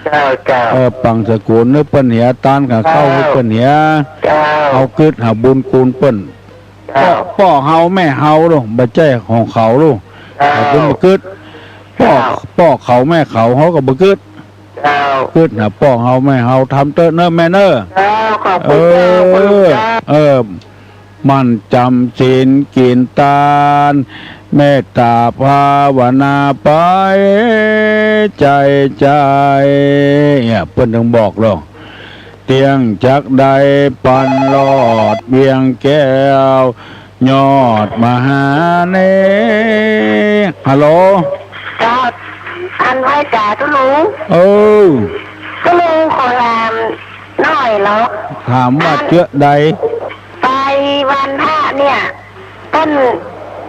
เจ้า เจ้า เออ ปังสกุลนึกเปิ้นเหีย ตานกับข้าว เจ้า นึกเปิ้นเหีย เจ้า เอากึ๊ดหาบุญคุณเปิ้น เจ้า ป้อ ป้อเฮาแม่เฮาลูก บ่ใจ้ของเขาลูก เจ้า เขาก็บ่กึ๊ด ป้อ เจ้า ป้อเขาแม่เขา เขาก็บ่กึ๊ด เจ้า กึ๊ดหาป้อเฮาแม่เฮา ทำเต๊อะเน่อแม่เน่อ เจ้า ขอบคุณเจ้า เออ คุณลุงเจ้า เออ หมั่นจำศีลกิ๋นตาน เมตตาภาวนาไปใจ๋ใจ๋ เนี่ย เปิ้นถึงบอกลอ เตี้ยงจักได้ปันลอดเวียงแก้ว ยอดมหาเนก ฮัลโหล เจ้า อันไหว้จ๋าตุ๊ลุง เออ ตุ๊ลุงขอถามหน่อยเหรอ ถามว่าเจื้อใด ไปวันพระเนี่ย เปิ้น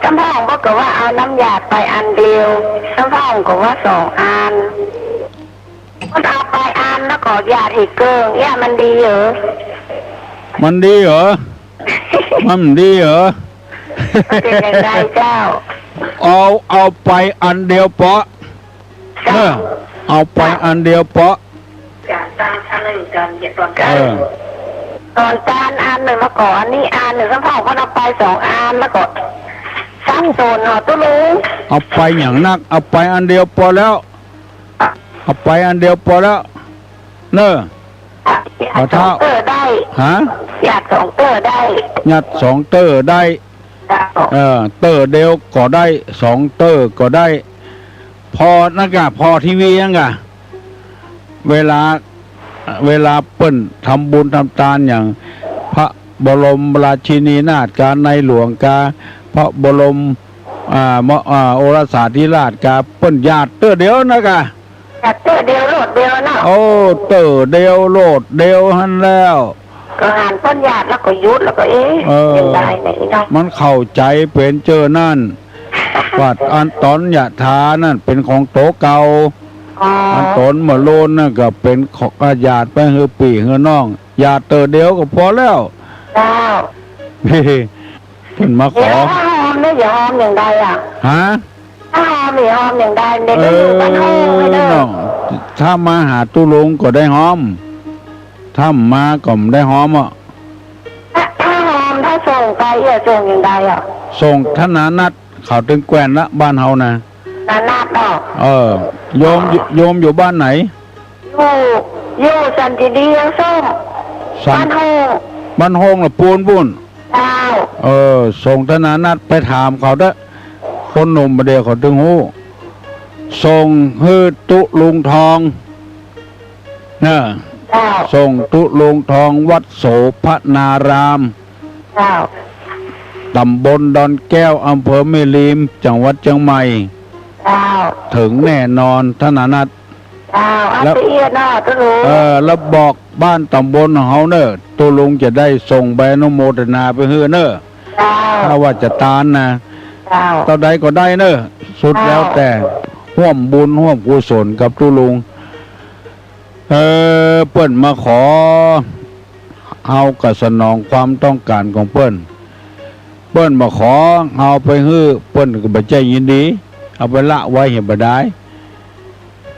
กำพ่องบอกก็ว่าเอาน้ำหยาดไปอันเดียว กำพ่องก็ว่าสองอัน เปิ้นเอาไปอันแล้วก็หยาดอีกเกิ่ง เนี่ยมันดีเหรอ มันดีเหรอ มันดีเหรอ มันเป๋นอย่างใดเจ้า เอา เอาไปอันเดียวเปาะ เจ้า เออ เอาไปอันเดียวเปาะ จ๋า ตานอันนึ่งก่อน เดี๋ยวตอน เออ ตอนตานอันนึ่งแล้วก็อันนี้อันนึ่ง กำพ่องเปิ้นเอาไปสองอันแล้วก็สับสนเนาะตุ๊ลุง เอาไปอย่างนัก เอาไปอันเดียวปอแล้ว เอาไปอันเดียวปอแล้ว เน่อ หยาดสองเตื้อได้ ฮะ หยาดสองเตื้อได้ หยาดสองเตื้อได้ เจ้า เออ เตื้อเดียวก็ได้ สองเตื้อก็ได้ ผ่อนั่นก่ะ ผ่อทีวีนั่นก่ะ เวลา เวลาเปิ้นทำบุญทำตานอย่างพระบรมราชินีนาถกา ในหลวงกา พระบรม อ่า ม- อ่า โอรสาธิราชกา เปิ้นหยาดเตื้อเดียวนั่นก่ะ หยาดเตื้อเดียวโลดเดียวเนาะ โอ้ เตื้อเดียวโลดเดียวหั้นแล้ว ก็หันเปิ้นหยาดแล้วก็หยุดแล้วก็ เอ๊ะ เออ เป๋นใดเนี่ยเนาะ มันเข้าใจ๋เป๋นเจ้านั้น ว่าอันต๋นหยาดถานั้นเป๋นของโตเก่า อ๋อ อันต๋นเมื่อโลนนั่นก็เป๋นของ หยาดไปหื้อปี้หื้อน้อง หยาดเตื้อเดียวก็ปอแล้ว เจ้า เปิ้นมาขอ เดี๋ยวถ้าหอมเนี่ย อย่าหอมอย่างใดอะ ฮะ ถ้าหอมนี่หอมอย่างใด เดี๋ยวจะอยู่บ้านห้องให้เด้อ เออ น้อง ถ้ามาหาตุ๊ลุงก็ได้หอม ถ้าบ่มาก็บ่ได้หอมอ่ะ ถ้า ถ้าหอม ถ้าส่งไป อย่าส่งอย่างใดอะ ส่งธนานัต เขาตึงแกว่นละบ้านเฮานะ นานาดอก เออ โยม อ๋อ โยมอยู่บ้านไหน อยู่ อยู่สันติดียังส้ม สัน บ้านโฮง บ้านโฮงละปูนปูน เจ้า เออ ส่งธนานัตไปถามเขาเต๊อะ คนหนุ่มบ่าเดี่ยวเขาตึงฮู้ ส่งหื้อตุ๊ลุงทอง เน่อ เจ้า ส่งตุ๊ลุงทองวัดโสภณาราม เจ้า ต๋ำบลดอนแก้ว อำเภอแม่ริม จังหวัดเจียงใหม่ เจ้า เถิงแน่นอน ธนานัต เจ้า เอา แล้ว ละเอียดเนาะ ตุ๊ลุง เออ แล้วบอกบ้านต๋ำบลของเฮาเน่อ ตุ๊ลุงจะได้ส่งใบอนุโมทนาไปหื้อเน่อ เจ้า ถ้าว่าจะตานนะ เจ้า เต้าใดก็ได้เน่อ สุด เจ้า แล้วแต่ ฮ่วมบุญฮ่วมกุศลกับตุ๊ลุง เออ เปิ้นมาขอ เฮาก็สนองความต้องการของเปิ้น เปิ้นมาขอ เฮาไปหื้อ เปิ้นก็บ่ใจ้ยินดี เอาไปละไว้เหียบ่ดาย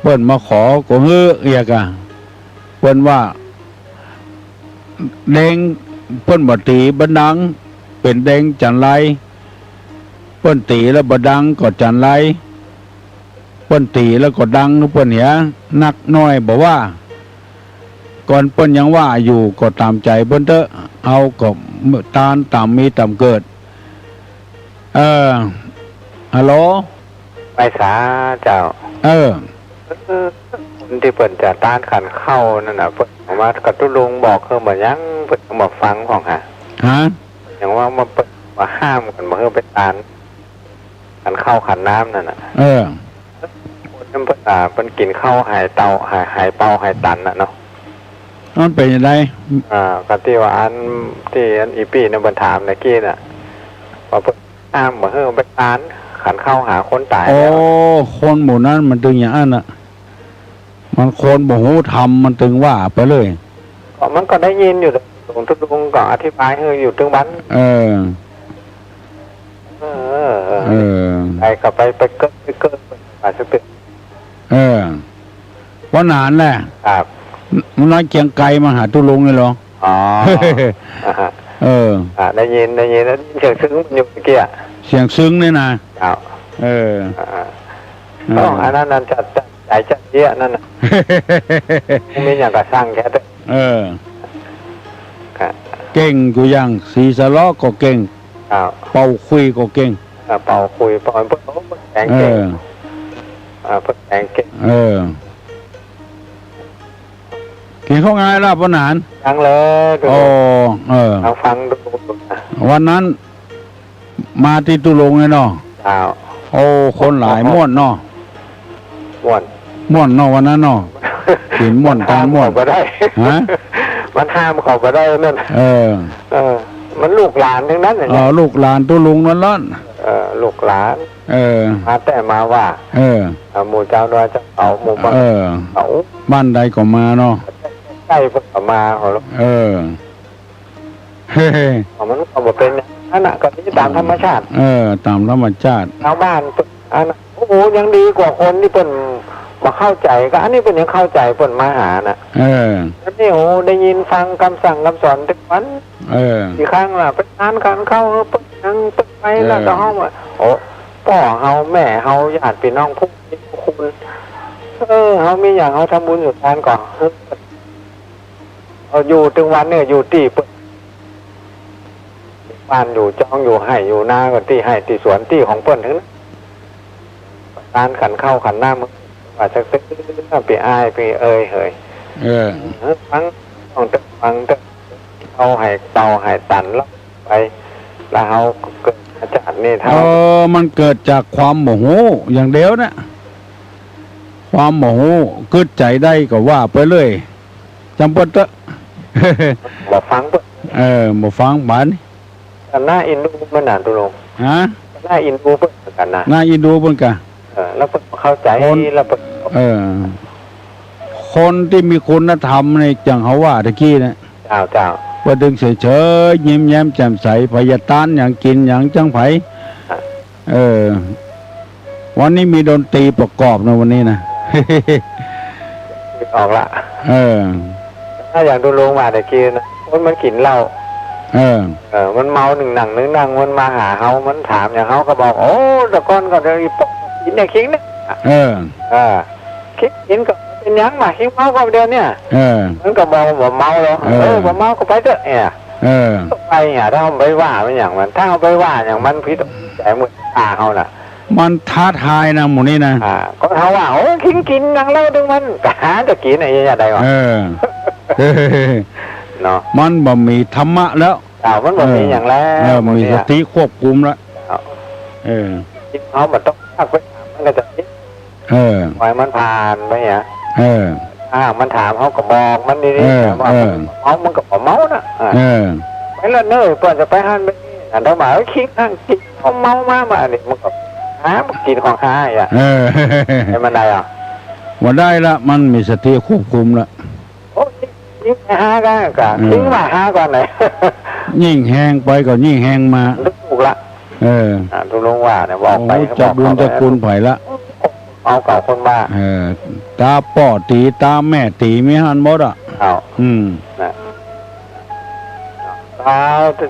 เปิ้นมาขอก็หื้อเอียกอะ เปิ้นว่า แดง เปิ้นบ่ตี๋บ่ดัง เป๋นแดงจั๋นไร เปิ้นตี๋แล้วบ่ดังก็จั๋นไร เปิ้นตี๋แล้วก็ดังเปิ้นเหีย นักน้อยบ่ว่า ก่อนเปิ้นยังว่าอยู่ก็ต๋ามใจ๋เปิ้นเต๊อะ เฮาก็ตานต๋ามมีต๋ามเกิด เออ ฮัลโหล ไปสาเจ้า เออ เออ คนตี้เปิ้นจะตานขันข้าวนั่นน่ะ เปิ้นว่ากับตุ๊ลุงบอกคือบ่ยัง เปิ้นบ่ฟังพ่องหา ฮะ อย่างว่ามันเปิ้นว่าห้ามกั๋นบ่หื้อไปตาน ขันข้าวขันน้ำนั่นน่ะ เออ คนนั้นเปิ้น อ่า เปิ้นกิ๋นข้าวหายเตา หาย หายเปาหายตันน่ะเนาะ มันเป๋นจะใด อ่า ก็ตี้ว่าอัน ตี้อันอี่ปี้นั่นเปิ้นถามตะกี้น่ะ ว่าเปิ้นห้ามบ่หื้อไปตาน ขันเข้าหาคนต๋าย โอ้ แล้ว คนหมู่นั้นมันตึงอย่างอั้นน่ะ มันคนบ่ฮู้ธรรม มันตึงว่าไปเลย ก็มันก็ได้ยินอยู่ หลวงตุ๊ลุงก็อธิบายหื้ออยู่ตึงวัน เออ เออ เออ เออ ไปก็ไป ไปเกิด ไปเกิด ไปสักตึก เออ ป้อหนานแหละ ครับ มันน้อยเกียงไกรมาหาตุ๊ลุงนี่เหรอ อ๋อ เออ อ่ะ ได้ยิน ได้ยิน ได้ยินเสียงซึ้งมันอยู่เมื่อกี้อะ เสียงซึ้งนี่นะ ครับ เออ อ่า เออ อ๋อ อันนั้น นั่นจัด จัด ใจจัดเยียะนั่นน่ะ มีอย่างกระซังแค่เถอะ เออ ครับ เก่งกู้อย่าง สีสะเลาะก็เก่ง ครับ เป่าขลุ่ยก็เก่ง อ่า เป่าขลุ่ย เป่า เปิ้น โอ้ เปิ้นแสดงเก่ง เออ อ่า เปิ้นแสดงเก่ง เออ กิ๋นข้าวงายแล้วป้อหนาน ยังเลย โอ้ เออ เอาฟังดูนะ วันนั้น มาตี้ตุ๊ลุงเลยเนาะ เจ้า โอ้ คนหลายม่วนเนาะ ม่วน ม่วนเนาะวันนั้นเนาะ กิ๋นม่วน ตานม่วน ห้ามเขาบ่ได้ ฮะ มันห้ามเขาบ่ได้นั่น เออ เออ มันลูกหลานทั้งนั้นน่ะ เออ ลูกหลานตุ๊ลุงนั่นละ เออ ลูกหลาน เออ มาแต่มาว่า เออ อ่า หมู่เจ้าดอยเจ้าเขา หมู่บ้าน เออ เขา บ้านใดก็มาเนาะ ใกล้ๆ เปิ้นก็มาเขา เออ เฮ้ย อ๋อ มันก็บ่เป๋นอย่างนั้นน่ะ ก็มีต๋ามธรรมชาติ เออ ต๋ามธรรมชาติ ชาวบ้านเปิ้น อันน่ะ โอ้โห ยังดีกว่าคนตี้เปิ้นบ่เข้าใจ๋ ก็อันนี้เปิ้นยังเข้าใจ๋ เปิ้นมาหาน่ะ เออ อันนี้ โอ้ ได้ยินฟังกำสั่งกำสอนตึงวัน เออ กี่ครั้งล่ะ ไปตานขันเข้า เปิ้นยัง เปิ้นไป เออ แล้วก็เฮาอะ โอ้ ป้อเฮา แม่เฮา ญาติปี้น้อง ผู้มีผู้คุณ เออ เฮามีอย่างเฮาทำบุญสุนทานก่อ เออ เอาอยู่ตึงวันเนี่ย อยู่ตี้เปิ้น บ้านอยู่จอง อยู่ไฮ่อยู่นา ก็ตี้ไฮ่ตี้สวนตี้ของเปิ้นทั้งนั้น ตานขันข้าวขันน้ำ ว่าสักตึก ปี้อ้ายปี้เอ๋ยเหย เออ เออ ฟัง ต้องตึก ฟังตึก เอาไฮ่เตาไฮ่ตันแล้วไป แล้วเฮาเกิดมาจาตินี่เท่า เออ มันเกิดจากความบ่ฮู้อย่างเดียวนะ ความบ่ฮู้ กึ๊ดใจ๋ได้ก็ว่าไปเลย จำเปิ้นเต๊อะ บ่ฟังเปิ้น เออ บ่ฟังบาดนี้ แต่น่าเอ็นดูเปิ้นนะ ตุ๊ลุง ฮะ น่าเอ็นดูเปิ้นเหมือนกั๋นนะ น่าเอ็นดูเปิ้นกะ เออ แล้วเปิ้นเข้าใจ๋ คน แล้วเปิ้น เออ คนตี้มีคุณธรรมนี่ อย่างเฮาว่าตะกี้นะ เจ้า เจ้า เปิ้นตึงเฉยๆ ยิ้มแย้มแจ่มใส ใผจะตานหยังกิ๋นหยังจังใผ เออ วันนี้มีดนตรีประกอบนะวันนี้นะ ออกละ เออ ถ้าอย่างตุ๊ลุงว่าตะกี้นะ คนมันกิ๋นเหล้า เออ เออ มันเมานึ่งหนังนึ่งหนัง มันมาหาเฮา มันถามอย่างเฮาก็บอก โอ้ แต่ก่อนก็จะอีปอกกิ๋นเนี่ย คิงเนี่ย เออ เออ คิงกิ๋นก็เป๋นหยังวะ คิงเมาก็เดี๋ยวเนี่ย เออ มันก็บอกบ่เมาหรอก เออ เออ บ่เมาก็ไปเต๊อะเนี่ย เออ ก็ไปเนี่ย ถ้าเฮาไปว่ามันอย่างมัน ถ้าเฮาไปว่าอย่างมันผิดใจ๋หมู่ต๋าเฮาน่ะ มันท้าทายนะหมู่นี้นะ อ่า ก็เฮาว่า โอ้ คิงกิ๋นหนังเหล้าตึงวัน ก็หาจะกิ๋นไอ้เยียะใดวะ เออ เนาะ มันบ่มีธรรมะแล้ว อ่า มันบ่มี เออ อย่างแล้ว เออ หมู่นี้ มีสติควบคุมแล้ว ครับ เออ เฮาบ่ต้องพากไปถามมันก็จะ เออ ปล่อยมันผ่านไปเนี่ย เออ ถ้าหากมันถามเฮาก็บอกมันดีๆ เออ ว่า เออ เมามันก็บ่เมาน่ะ อ่า เออ ไปละเน้อ ก่อนจะไปหั้นไปนี่ อันเฮาว่า เอ้ย คิงหั้นกิ๋น เฮาเมามา มา อันนี้มันก็หามากิ๋นของหาอีกอะ เออ ให้มันได้อะ บ่ได้ละ มันมีสติควบคุมละ โอ้ย ยิ่งหาก็ ก็ เออ ยิ่งว่าหาก่อนเลย ยิ่งแฮงไปก็ยิ่งแฮงมา ถูกละ เออ อ่า ตุ๊ลุงว่าเนี่ย บอกไป โอ้ ก็บอก เจ้าบุญ เขาไป เจ้าคุณไผละ เอาเก่าคนบ้า เออ ต๋าป้อตี๋ ต๋าแม่ตี๋ มีหั้นหมดอะ เอา อืม นะ เอา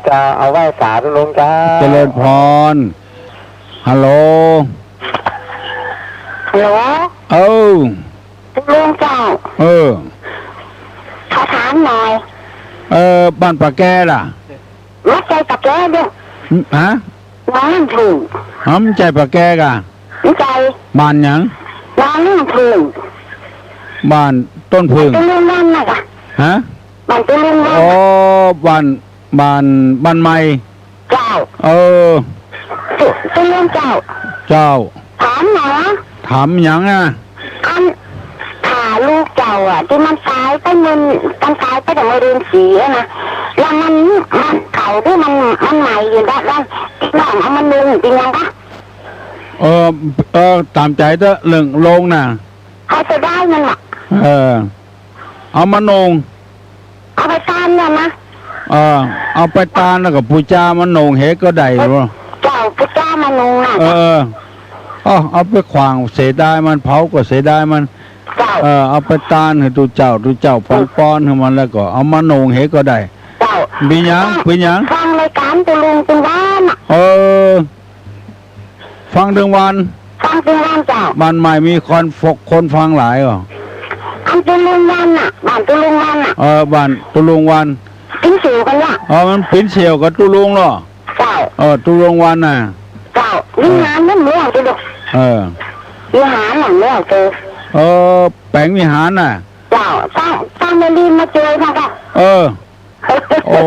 จะเอาไหว้สาตุ๊ลุงเจ้า เจริญพร ฮัลโหล ฮัลโหล เออ ตุ๊ลุงเจ้า เออ ขอถามหน่อย เออ บ้านป่าแกล่ะ บ่ใจ้ป่าแกเด้อ ฮะ หนองน้ำผึ้ง ฮะ บ่ใจ้ป่าแกก่ะ บ่ใจ้ บ้านหยัง หนองน้ำผึ้ง บ้านต้นผึ้ง ตุ๊ลุงวันน่ะก่ะ ฮะ บ้านตุ๊ลุงวัน อ๋อ บ้าน บ้าน บ้านใหม่ เออ ตุ๊ ตุ๊ลุงเจ้า เจ้า ถามหน่อยนะ ถามหยังอะ อัน ถ้าลูกเจ้าอะ ตี้มันต๋ายไปเมื่อ มันต๋ายไปตั้งเมื่อเดือนสี่อะนะ แล้วมัน มันเก่าตี้มัน มันใหม่อยู่ด้าน ด้าน ตี้น้องเอามานุ่งเป๋นหยังกะ เออ เออ ต๋ามใจ๋เต๊อะ เรื่องโลงน่ะ เขาเสียดายมันน่ะ เออ เอามานุ่ง เอาไปตานเนี่ยนะ เออ เอาไปตานแล้วก็ปู๋จามานุ่งเหก็ได้บ่ เจ้า ปู๋จามานุ่งน่ะ เออ เออ เอาไปขว้างเสียดายมัน เผาก็เสียดายมัน เจ้า เออ เอาไปตานหื้อตุ๊เจ้า ตุ๊เจ้าปอนปอนหื้อมัน แล้วก็เอามานุ่งเหก็ได้ เจ้า เป๋นหยัง ฟัง เป๋นหยัง ฟังรายก๋านตุ๊ลุงตึงวันน่ะ เออ ฟังตึงวัน ฟังตึงวันเจ้า บ้านใหม่มีคนฟ- คนฟังหลายก่อ อันตุ๊ลุงวันน่ะ บ้านตุ๊ลุงวันน่ะ เออ บ้านตุ๊ลุงวัน ปิ๋นเสี่ยวกั๋นเนี่ย เออ มันปิ๋นเสี่ยวกับตุ๊ลุงเนาะ เจ้า เออ ตุ๊ลุงวันน่ะ เจ้า วิหารมันเหมือนกันเนาะ เออ วิหารมันเหมือนกัน เออ แป๋งวิหารน่ะ เจ้า ตั้ง ตั้งแม่ริมมาจ้วยนะเจ้า เออ โอ้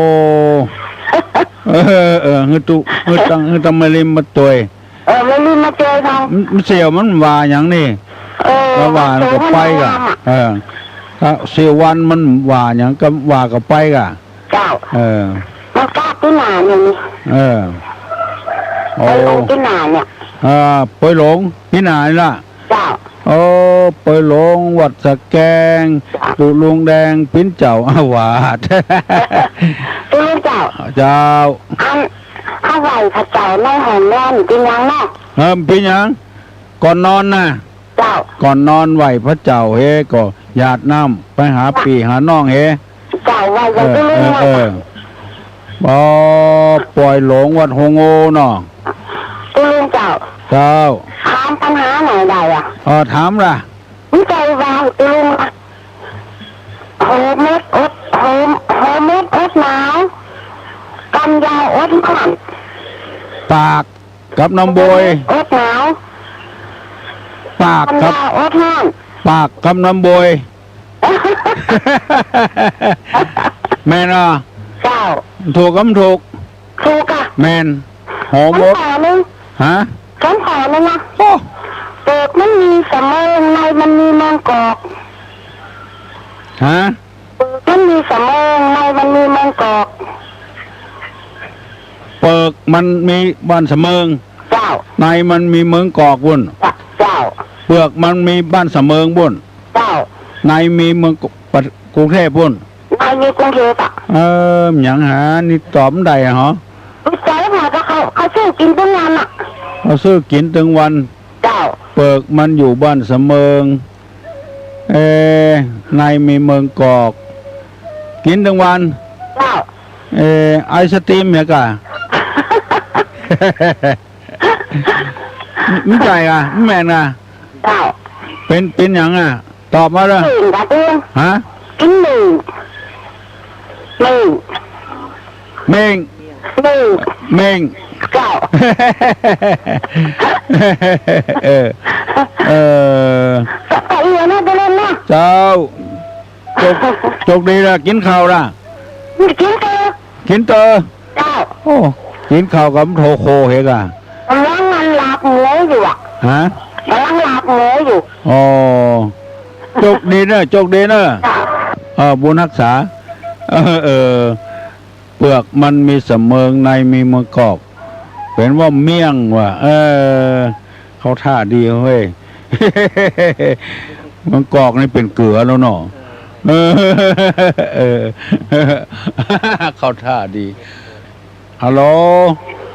เออ เออ หื้อตุ๊ หื้อตัง หื้อตังแม่ริมมาจ้วย เออ แม่ริมมาจ้วยเขา มัน มันเสี่ยวมันว่าหยังนี่ เออ มันว่า มันก็ไปก่ะ มันว่า เออ ถ้าเสี่ยววันมันว่าหยังก็ว่าก็ไปก่ะ เจ้า เออ มันกล้าตี้หนาเนี่ยนี่ เออ โอ้ ไปหลงตี้หนาเนี่ย เออ ไปหลงตี้หนานี่ละ เจ้า โอ้ ไปหลงวัดสะแกง ตุ๊ลุงแดงปิ๋นเจ้าอาวาส ตุ๊ลุงเจ้า เจ้า อัน เอาไหว้พระเจ้าในห้องนอนเป๋นหยังเนาะ เออ เป๋นหยัง ก่อนนอนน่ะ เจ้า ก่อนนอนไหว้พระเจ้าเหก็หยาดน้ำไปหาปี้หาน้องเห เจ้า ไหว้ เออ ตุ๊ลุง เออ เออ อ๋อ ป่อยหลงวัดโฮงโอเนาะ ตุ๊ลุงเจ้า เจ้า ถามปัญหาหน่อยได้อะ เออ ถามล่ะ มีใจ๋ว่าตุ๊ลุงอะ โหเม็ดอด โห โหเม็ดอดหนาว กันยาวอดฮ้อน ปากกับน้ำโบย อดหนาว ปากกับ กันยาวอดฮ้อน ปากกับน้ำโบย แม่นอ่ะ เจ้า ถูกกับบ่ถูก ถูกอ่ะ แม่น โหเม็ด ถามต่อนึ่ง ฮะ ถามต่อนึ่งนะ โอ้ เปิกมันมีสะเมิง ในมันมีเมิงกอก ฮะ เปิกมันมีสะเมิง ในมันมีเมิงกอก เปิกมันมีบ้านสะเมิง เจ้า ในมันมีเมิงกอกปุ้น เจ้า เปลือกมันมีบ้านสะเมิงปุ้น เจ้า ในมีเมิงก- ปะ- กรุงเทพฯปุ้น ในมีกรุงเทพฯอะ เออ หยังหา นี่ตอบบ่ได้อะเหรอ บ่ใจ้ค่ะ ก็เขา เขาซื้อกิ๋นตึงวันอะ เขาซื้อกิ๋นตึงวัน เจ้า เปลือกมันอยู่บ้านสะเมิง เออ ในมีเมิงกอก กิ๋นตึงวัน เจ้า เออ ไอศกรีมเนี่ยก่ะ บ่ใจ้ก่ะ บ่แม่นก่ะ เจ้า เป๋น เป๋นหยังอะ ตอบมาเลย เม่งกะเตื้อง ฮะ กิ๋นเม่ง เม่ง เม่ง เม่ง เม่ง เม่ง เจ้า เออ เออ ก็เอียนะ ตุ๊ลุงนะ เจ้า โจค โจคดีละ กิ๋นข้าวละ กิ๋นเต๊อะ กิ๋นเต๊อะ เจ้า โอ้ กิ๋นข้าวกับโทโคเหก่ะ ก่ำลังมันลาบหมูอยู่อะ ฮะ ก่ำลังลาบหมูอยู่ อ๋อ โจคดีเน่อ โจคดีเน่อ เจ้า เออ บุญฮักษา เออ เออ เปลือกมันมีสะเมิง ในมีเมิงกอก เป๋นว่าเมี่ยงว่ะ เออ เข้าท่าดีเฮ้ย เมิงกอกนี่เป๋นเกือแล้วเนาะ เออ เออ เข้าท่าดี ฮัลโหล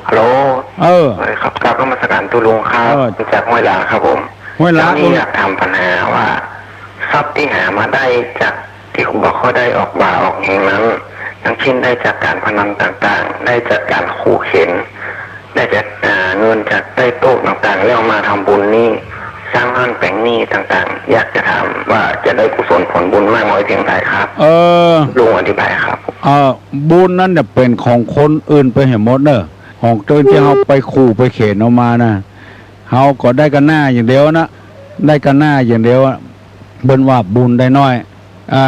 ฮัลโหล เออ เออ ครับ กราบนมัสการตุ๊ลุงครับ เออ จากห้วยหลาครับผม ห้วยหลา เจ้านี้อยากถามปัญหาว่า ทรัพย์ตี้หามาได้จากตี้บ่ค่อยได้ออกบ่าออกแฮงนั้น อย่างเช่นได้จากการพนันต่างๆ ได้จากการขู่เข็น ได้จาก อ่า เงินจากใต้โต๊ะต่างๆ แล้วมาทำบุญนี่ สร้างบ้านแป๋งนี่ต่างๆ อยากจะถามว่าจะได้กุศลผลบุญมากน้อยเพียงใดครับ เออ ลุงอธิบายครับ เออ บุญนั้นเนี่ยเป๋นของคนอื่นไปเหียหมดเน่อ ของตัวที่เฮาไปขู่ไปเข็นเอามานะ เฮาก็ได้ก้าหน้าอย่างเดียวนะ ได้ก้าหน้าอย่างเดียวอะ เปิ้นว่าบุญได้น้อย อ่า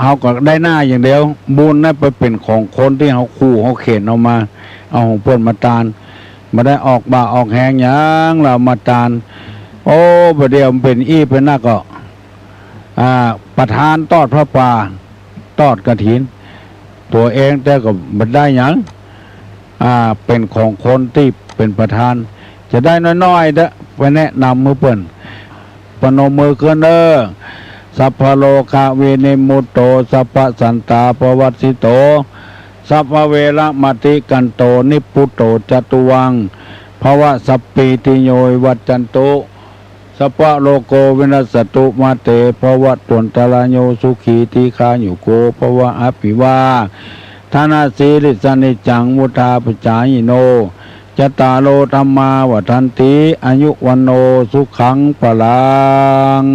เฮาก็ได้หน้าอย่างเดียว บุญนั้นไปเป๋นของคนตี้เฮาขู่เฮาเข็นเอามา เอาของเปิ้นมาตาน บ่ได้ออกบ่าออกแฮงหยัง แล้วมาตาน โอ้ บ่าเดี่ยวมันเป๋นอี้เป๋นนักก็ อ่า ประธานตอดผ้าป่า ตอดกฐิน ตั๋วเองแต่ก็บ่ได้หยัง อ่า เป๋นของคนตี้เป๋นประธาน จะได้น้อยๆ เต๊อะ ไปแนะนำหื้อเปิ้น ปนมมือขึ้นเน่อ สัพพะโรคะวินิมมุตโต สัพพะสันตาปะวัสสิโต สัพพะเวระมะติกันโต นิพพุตโตจะตุวัง ภะวะสัพพีติโยวิวัชชันตุ สัพพะโรโกวินัสสะตุ มาเตภะวัตวันตะราโย สุขีทีฆายุโกภะวะ อะภิวาทะนะสีลิสสะ นิจจังวุฑฒาปะจายิโน จัตตาโรธัมมาวัฑฒันติ อายุวัณโณสุขังพะลัง